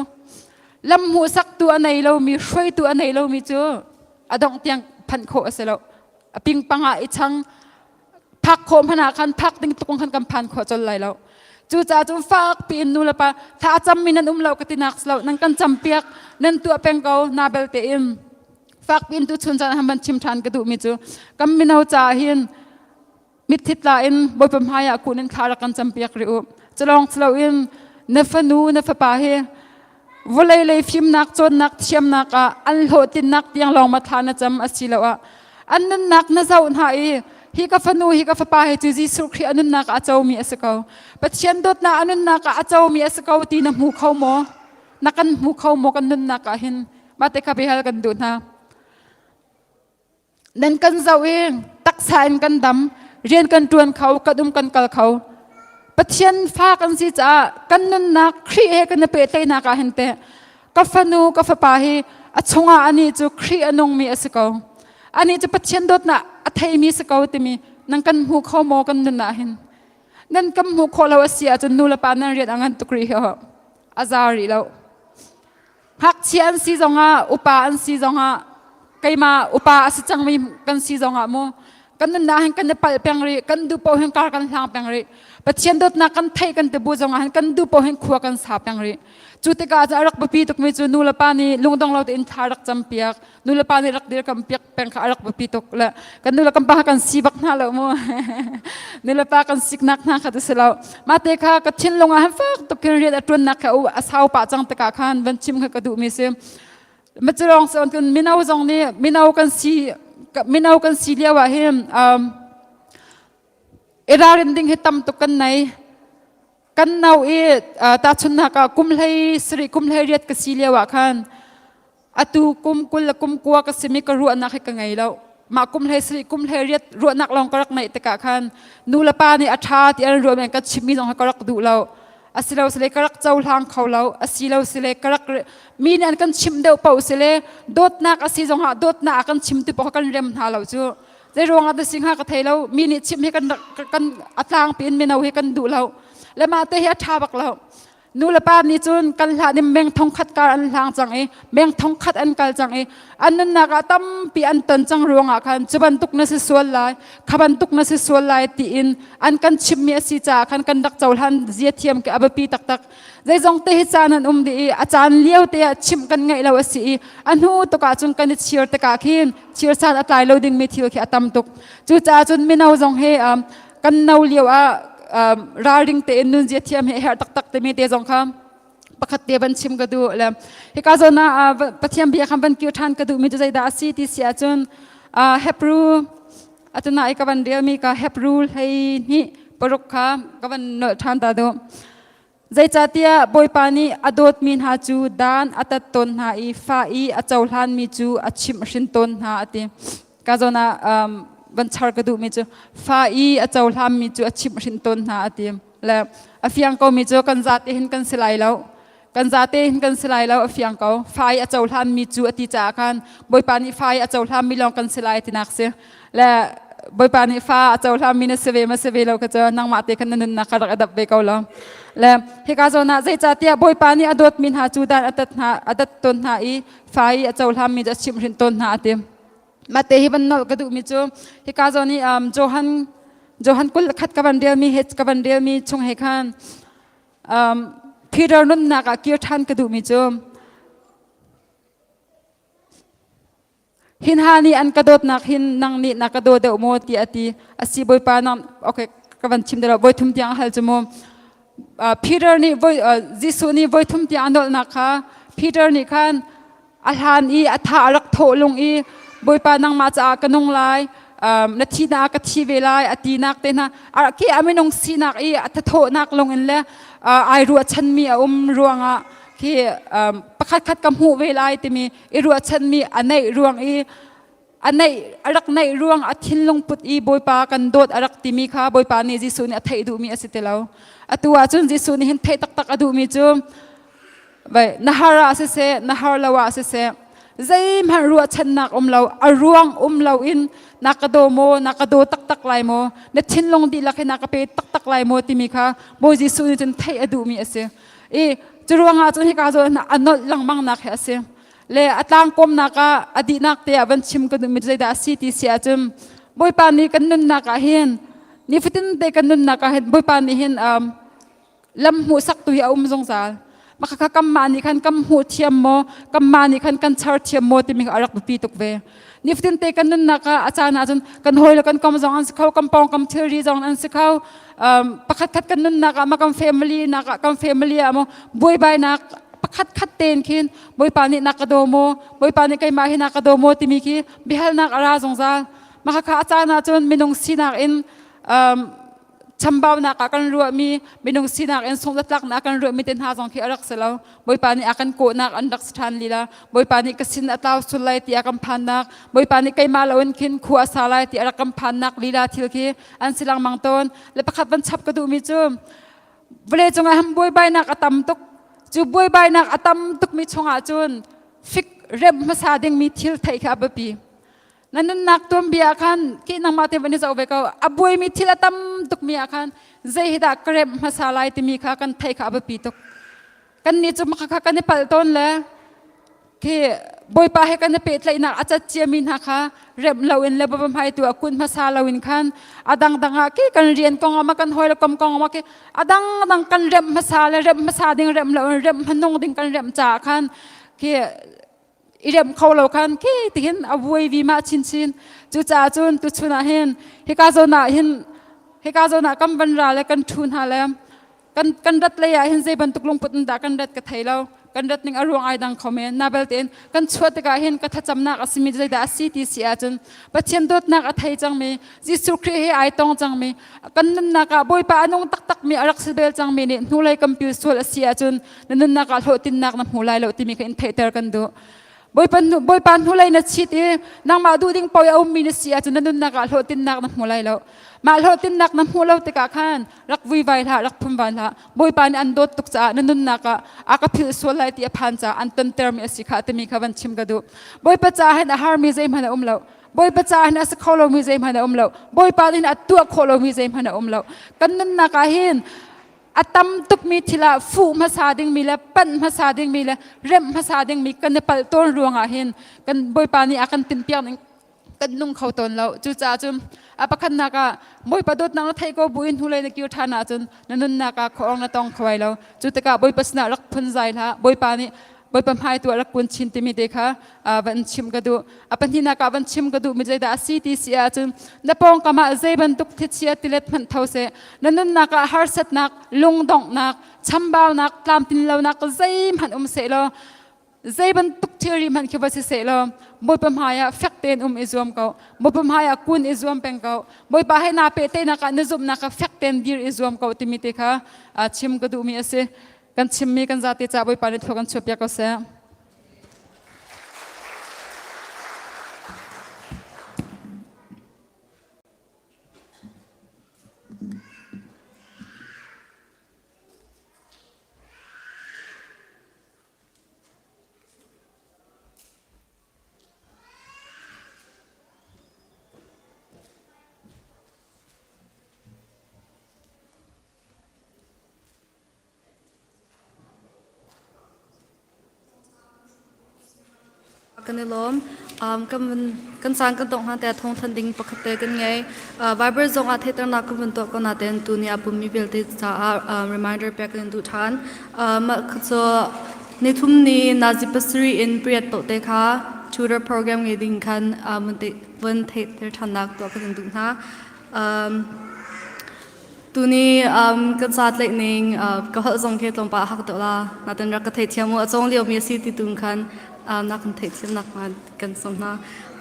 Lam hmuhsaktu a nei lomi, hruaitu a nei lomi cu a dongh tiang phanh khawh a si lo. A pingpang ah i chang phak khawh hmanh ah khan phak ding tuk khan kan phan khawh colh lai lo. Cucaah cun fak piin nu le pa thla a cammi nan um lo ka ti nak si lo. Nan kan campiak, nan tuah peng ko na belte in. Fak piin tu chun caan han van chim ṭhan ka duhmi cu kan mino caah hin mitthit la in Bawipa hmai ah kun in thla rak kan campiak rih u. Culawng in na fanu na fapa hi vawlei lei fimnak cawnnak thiamnak ah an hlawhtlinnak tiang lawng ma thla na cam asiloah an nunnak na zoh hna i hi ka fanu hi ka fapa hi cu Jesuh Khrih a nunnak ah a comi a si ko Pathian dawtnak a nunnak ah a comi a si ko ti na hmu kho maw na kan hmu kho maw kan nunnak ah hin mah te kha biahal kan duh hna Nan kan zoh i taksa in kan dam, rian kan ṭuan kho, kan um kan kal kho. Pathian fa kan si caah kan nunnak Khrih he kan i pehtlaihnak ah hin teh ka fanu ka fapa hi a chungah anih cu Khrih a nungmi a si ko. Anih cu Pathian dawtnak a theimi si ko timi nan kan hmu kho maw kan nun ah hin? Nan kan hmuh khawh lo a si ahcun nu le pa nan rian a ngan tuk rih hi a za rih lo. Ngakchia an si zongah, upa an si zongah, keimah upa a si cangmi kan si zongah mu, kan nunnak hin kan i palh peng rih, kan duh paoh hin kar kan hlang peng rih. Pathian dawtnak kan theih kan ti bu zongah hin kan duh paoh hin khua kan sa peng rih. Cu tikah cu a rak biapi tukmi cu nu le pa nih lungdong lo tein thla rak campiak, nu le pa nih rak dirkamh piak peng kha a rak biapi tuk le kan nu le kan pa kan si bak hna lo mu nu le pa kan siknak hna kha ti si lo mah te kha ka thinlung ah han fak tuk in rian a ṭuannak kha a sau pah cang tikah khan van chim kha ka duhmi si macilong kan mino zong nih mino kan si mino kan si lio ah hin um, i ralrin ding hi tam tuk kan nei kan no i tahchunhnak ah kum hlei sarih kum hlei riat ka si lio ah khan atu kum 20 le kum 9 ka simi ka ruahnak hi ka ngei lo mah kum hlei sarih kum hlei riat ruahnak lawng ka rak neih tikah khan nu le pa nih a ṭha ti an ruah men ka chimmi zong ka rak duh lo asilo sile ka rak cohlang kho lo asilo sile ka rak mi nih an kan chim deuh paoh sile dawtnak asi zongah dawtnak a kan chim tu paoh kan rem hna lo cu zei ruangah dah si hnga ka thei lo mi nih chim hi kan kan a tlangpi in mino hi kan duh lo le mah te hi a ṭha bak lo Nu le pa nih cun kan hlah ning meng thong khat kar an hlang cang i meng thong khat an kal cang i an nunnak ah tampi an ton cang ruangah khan cu bantuk na si sual lai kha bantuk na si sual lai tiin an kan chimmi a si caah khan kan rak cohlan zia thiam ke a biapi taktak zeizong te hi caan an um dih i a caan lio te ah chimh kan ngaih lo a si i a hnu tuk ah cun kan i chir tikah khin chir san a tlai lo dingmi thil khi a tam tuk cucaah cun mino zong hi um, kan no lio ah ralring tein nunzia thiam hi a herh taktak timi te zong kha pakhat te van chim ka duh le hika zawn ah Pathian bia khan van kir ṭhan ka duhmi cu zeidah a si ti si ahcun Hebrew atuna i ka van relmi ka Hebrew 12 6 kha ka van nolh ṭhan ta duh Zeicahtiah Bawipa nih a dawtmi hna cu dan a tat tawn hna i fa i a cohlanmi cu a chimhhrin tawn hna a ti. Ka zawn ah um, van char ka duhmi cu fa i a cohlanmi cu a chimhhrin tawn hna a ti. Le a fiang komi cu kan zate hin kan si lai lo. Kan zate hin kan si lai lo a fiang ko. Fa i a cohlanmi cu a ti caah khan Bawipa nih fa i a cohlanmi lawng kan si lai tinak si. Le Bawipa nih fa a cohlanmi na si ve ma si ve lo kha cu nangmah te khan na nunnak kha rak i dap ve ko lo. Le hika zawn ah zeicahtiah Bawipa nih a dawtmi hna cu dan a tat hna a dat tawn hna i fa i a cohlanmi cu a chimhhrinh tawn hna a ti. Mah te hi van nolh ka duhmi cu hika zawn i um, Johan Johan 21 ka van relmi he ka van relmi chung he khan um, Peter nunnak ah kir ṭhan ka duhmi cu Hin ha nih an ka dawtnak hin nang nih na ka daw deuh maw ti a ti. A si Bawipa nang okay ka van chim deuh voi thum tiang a hal cu mu. Uh, Peter nih voi uh, Jesuh nih voi thum tiang a nawlnak kha Peter nih khan a hlan i a tha a rak thawh lung i Bawipa nangmah caah ka nung lai um, na thihnak ah ka thi ve lai a tinak te hna ki a minung sinak i a thathawhnak lung in le uh, ai ruahchanmi a um ruangah khi um, pakhat khat ka hmuh ve lai timi i ruahchanmi a neih ruang i. A neih a rak neih ruang a thinlung put i Bawipa kan dawt a rak timi kha Bawipa nih Jesuh nih a theih duhmi a si ti lo. Atu ahcun Jesuh nih hin theih taktak a duhmi cu vai na har ah siseh na har lo ah siseh zeihmanh ruahchannak um lo a ruang um lo in na ka daw maw na ka daw taktak lai maw na thinlung dihlak hi na ka pe taktak lai maw timi kha Bawi Jesuh nih cun theih a duhmi a si i cu ruangah cun hika zawn a nolh lengmang nak hi a si le a tlangkawmnak ah a dihnak te ah van chim ka duhmi zeidah a si ti si ahcun Bawipa nih kan nunnak ah hin nifatin te kan nunnak ah hin Bawipa nih hin um, lam hmuhsaktu hi a um zungzal. Maka kanmah nih khan kan hmuh thiam maw, kanmah nih khan kan char thiam maw timi a rak biapi tuk ve. Nifatin te kan nunnak ah a caan ahcun kan hawi le kan kom zong an si kho, kan pawngkam thilri zong an si kho. Um, pakhat khat kan nunnak ah ma kan family nak ah kan family ah maw buaibainak pakhat khat tein khin Bawipa nih na ka daw maw, Bawipa nih keimah hi na ka daw maw timi khi biahalnak a ra zungzal. Maka kha a caan ahcun minung sinak in um, chambaunak ah kan ruahmi minung sinak in sungzatlaknak kan ruahmi te hna zong khi a rak si lo. Bawipa nih a kan kawhnak an rak si ṭhan lila. Bawipa nih ka sin a tlau sul lai ti a kan phannak. Bawipa nih keimah loin khin khua a sa lai ti a rak kan phannak lila thil khi an si lengmang tawn. Le pakhat van chap ka duhmi cu vawlei cungah han buaibainak a tam tuk. Cu buaibainak a tam tukmi chungah cun fik remh hmasa dingmi thil theih kha a biapi. Na nunnak tuanbia ah khan khi nangmah te van i zoh ve ko. A buaimi thil a tam tukmi ah khan zei hi dah ka remh hmasa lai timi kha kan theih kha a biapi tuk. Kan nih cu kha kan i palh tawn le khi Bawipa he kan i pehtlaihnak a cat ciami hna kha remh loin le Bawipa hmai tu ah kun hmasa loin khan a dangdang ah khi kan rian kong ah ma kan hawi le kom kong ah ma khi a dangdang kan remh hmasa le remh hmasa ding remh loin remh hmanung ding kan remh caah khan khi i remh kho lo khan khi tihin a vuai vi ma chinchin. Cucaah cun tuchun ah hin hika zawn ah hin hika zawn ah kan van ra le kan ṭhu hna le kan kan rat lei ah hin zei bantuk lungput in dah kan rat ka thei lo. Kan rat ning a ruang ai dang kho men. Na belte in kan chuah tikah hin ka thlacamnak a simi zeidah a si ti si ahcun Pathian dawtnak a thei cangmi Jesuh Khrih he ai tong cangmi kan nunnak ah Bawipa a nung taktakmi a rak si bel cangmi nih hnulei kan pil sual a si ahcun na nunnak ah hlawhtlinnak na hmu lai lo timi kha in theihter kan duh. Bawipa Bawipa hnulei na chit i nangmah duh ding paoh i a ummi na si ahcun na nunnak ah hlawhtlinnak na hmu lai lo. Mah hlawhtlinnak na hmuh lo tikah khan rak vuivai hlah, rak phunvan hlah. Bawipa nih an dawt tuk caah na nunnak ah a ka philh sual lai ti a phan caah an tontermi a si kha timi kha van chim ka duh. Bawipa caah hin a harmi zeihmanh a um lo. Bawipa caah hin a si kho lomi zeihmanh a um lo. Bawipa nih hin a tuah khawh lomi zeihmanh a um lo. Kan nunnak ah hin a tam tukmi thil ah fuh hmasa dingmi le panh hmasa dingmi le remh hmasa dingmi kan i palh tawn ruangah hin kan Bawipa nih a kan tinhpiak ning kan nung kho tawn lo. Cucaah cun a pakhatnak ah Bawipa dawtnak na theih ko buin hnulei na kir ṭhan ahcun na nunnak ah khuaawng na tong kho ai lo. Cu tikah Bawipa sinah rak phunzai hlah. Bawipa nih Bawipa hmai tu ah rak kun chin timi te kha van chim ka duh. A pahnihnak ah van chim ka duhmi zeidah a si ti si ahcun na pawngkam ah zei bantuk thlichia tilet hmanh tho seh, na nunnak ah harsatnak, lungdonghnak, chambaunak, tlamtlinlonak zeihmanh um seh law zei bantuk thilri hmanh khi va si seh law Bawipa hmai ah fek tein um i zuam ko. Bawipa hmai ah kun i zuam peng ko. Bawipa he naa pehtlaihnak ah na zumhnak ah fek tein dir i zuam ko timi te kha chim ka duhmi a si. Kan chimmi kan zate ca Bawipa nih thlua kan chuahpiak ko seh. Kan i lawm. Um, kan kan caan kan tong hna te thawngthan ding pakhat te kan ngei. Uh, Viber zong ah theihternak kan vun tuah ko nain tuni a pummi vialte caah uh, reminder pek kan duh ṭhan. Uh, mah cu nithum ni nazi pasarih in pariat paoh te kha tutor program ngei ding khan uh, vun theihter ṭhannak tuah kan duh hna. Um, Tuni um, kan ca tlaih ning uh, ka holh zong khi tlawmpal a hak deuh la. Natin rak ka theihthiam u. A cawng liomi a si ti tung khan um, na kan theihthiam nak hnga kan sawm hna.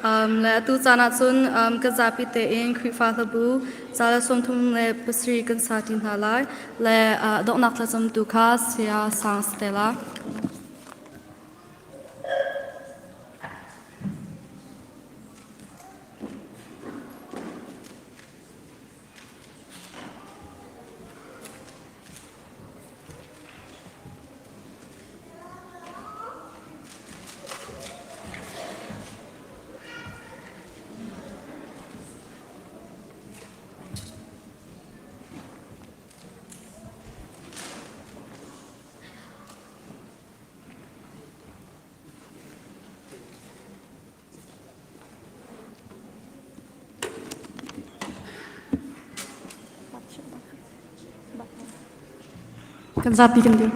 Um, le atu caan ahcun um, kan zapi tein Khrihfa hlabu ca le 37 kan sa ti hna lai. Le uh, donghnak thlacam tu kha Saya Sang Stella. Kan zapi kan dir.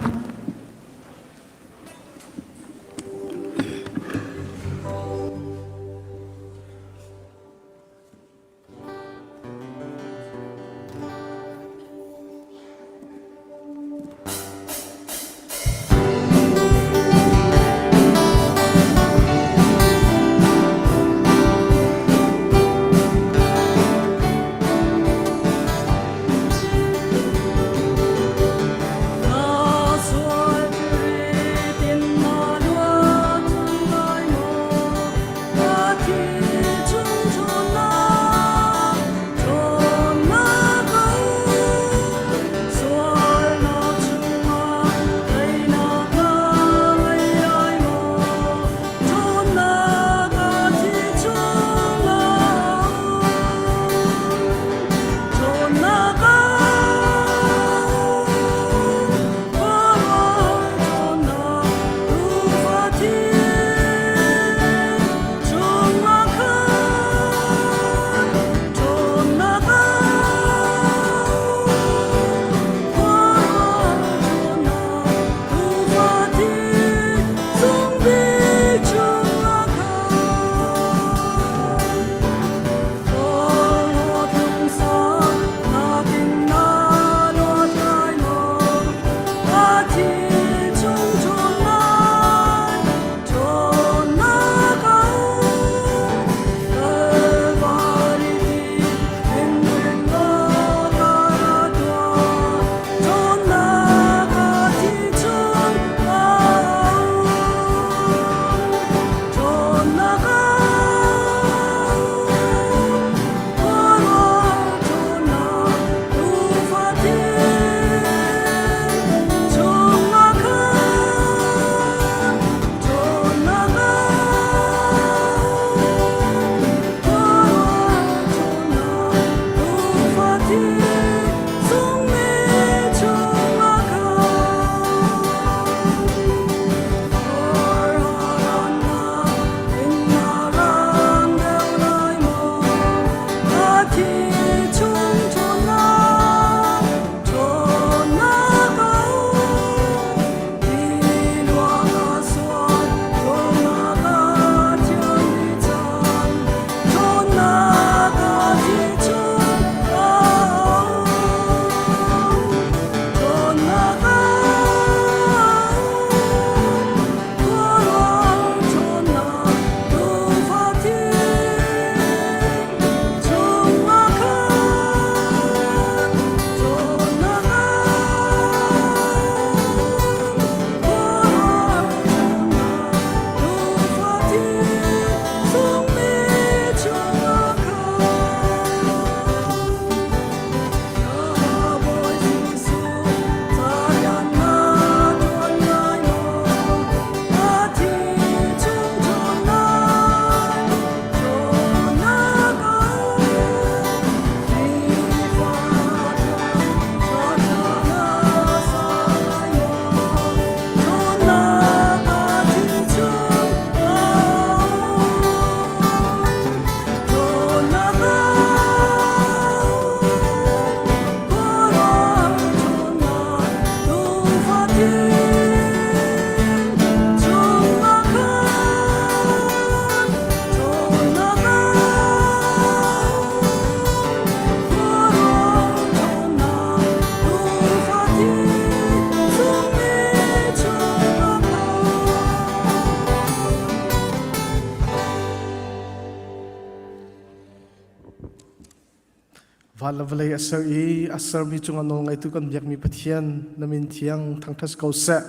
Van le vawlei a ser i a sermi cungah nawlngeitu kan biakmi Pathian na min thiang thangṭhat ko seh.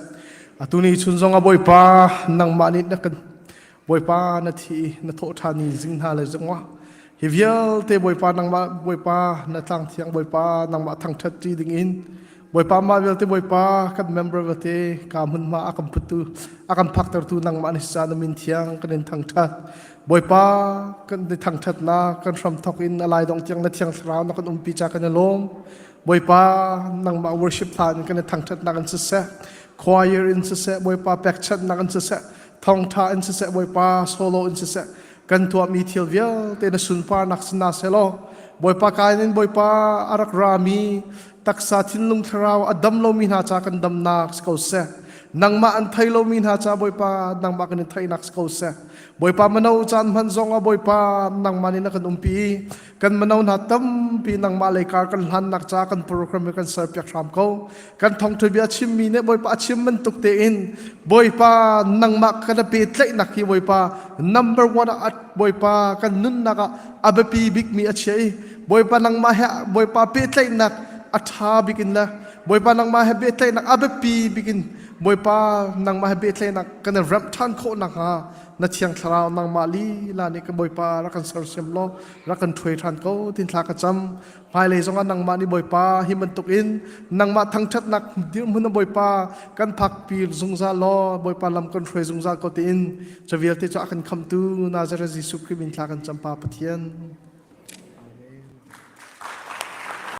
Atu ni chun zong ah Bawipa nangmah nih na kan Bawipa na thi i na thawh ṭhan ni zing hna le zongah hi vialte Bawipa nangmah Bawipa na tlang thiang Bawipa nangmah thangṭhat ṭi ding in Bawipa mah vialte Bawipa kan member vialte ka hmunhma a kan puttu a kan phaktertu nangmah na si caah na min thiang kan in thangṭhat Bawipa kan i thangṭhatnak kan hramthawk in a lai dong tiang na thiang thlarau na kan umpi ca kan i lawm Bawipa nangmah worship hla in kan i thangṭhatnak in siseh choir in siseh Bawipa pekchanhnak in siseh thawngṭha in siseh Bawipa solo in siseh kan tuahmi thil vialte na sunparnak sina selaw Bawipa kain in Bawipa a rak rami. Taksa thinlung thlarau a dam lomi hna ca kan damnak si ko seh. Nangmah an thei lomi hna ca Bawipa nangmah kan in theihnak si ko seh. Bawipa mano caan hman zong ah Bawipa nangmah nih na kan umpi. Kan mano hna tampi nangmah lei kar kan hlannak ca kan program hi kan serpiak hram ko. Kan thawngtha bia chimmi nih Bawipa a chim bantuk tein Bawipa nangmah kan pehtlaihnak hi Bawipa number one ah Bawipa kan nunnak ah a biapi bikmi a chia i Bawipa nangmah he Bawipa pehtlaihnak a ṭha bik in le Bawipa nangmah he pehtlaihnak a biapi bik in Bawipa nangmah he pehtlaihnak kan i remh ṭhan khawh nakhnga na thiang thlarau nangmah lila nih ka Bawipa rak kan sersiam law rak kan ṭhuai ṭhan ko tin thla ka cam. Hmailei zongah nangmah nih Bawipa hi bantukin nangmah thangṭhatnak dirhmun ah Bawipa kan phakpi zungzal law Bawipa lam kan hruai zungzal ko tiin cu vialte cu a kan khamhtu Nazareth Jesuh Khrih min thla kan cam Pa Pathian.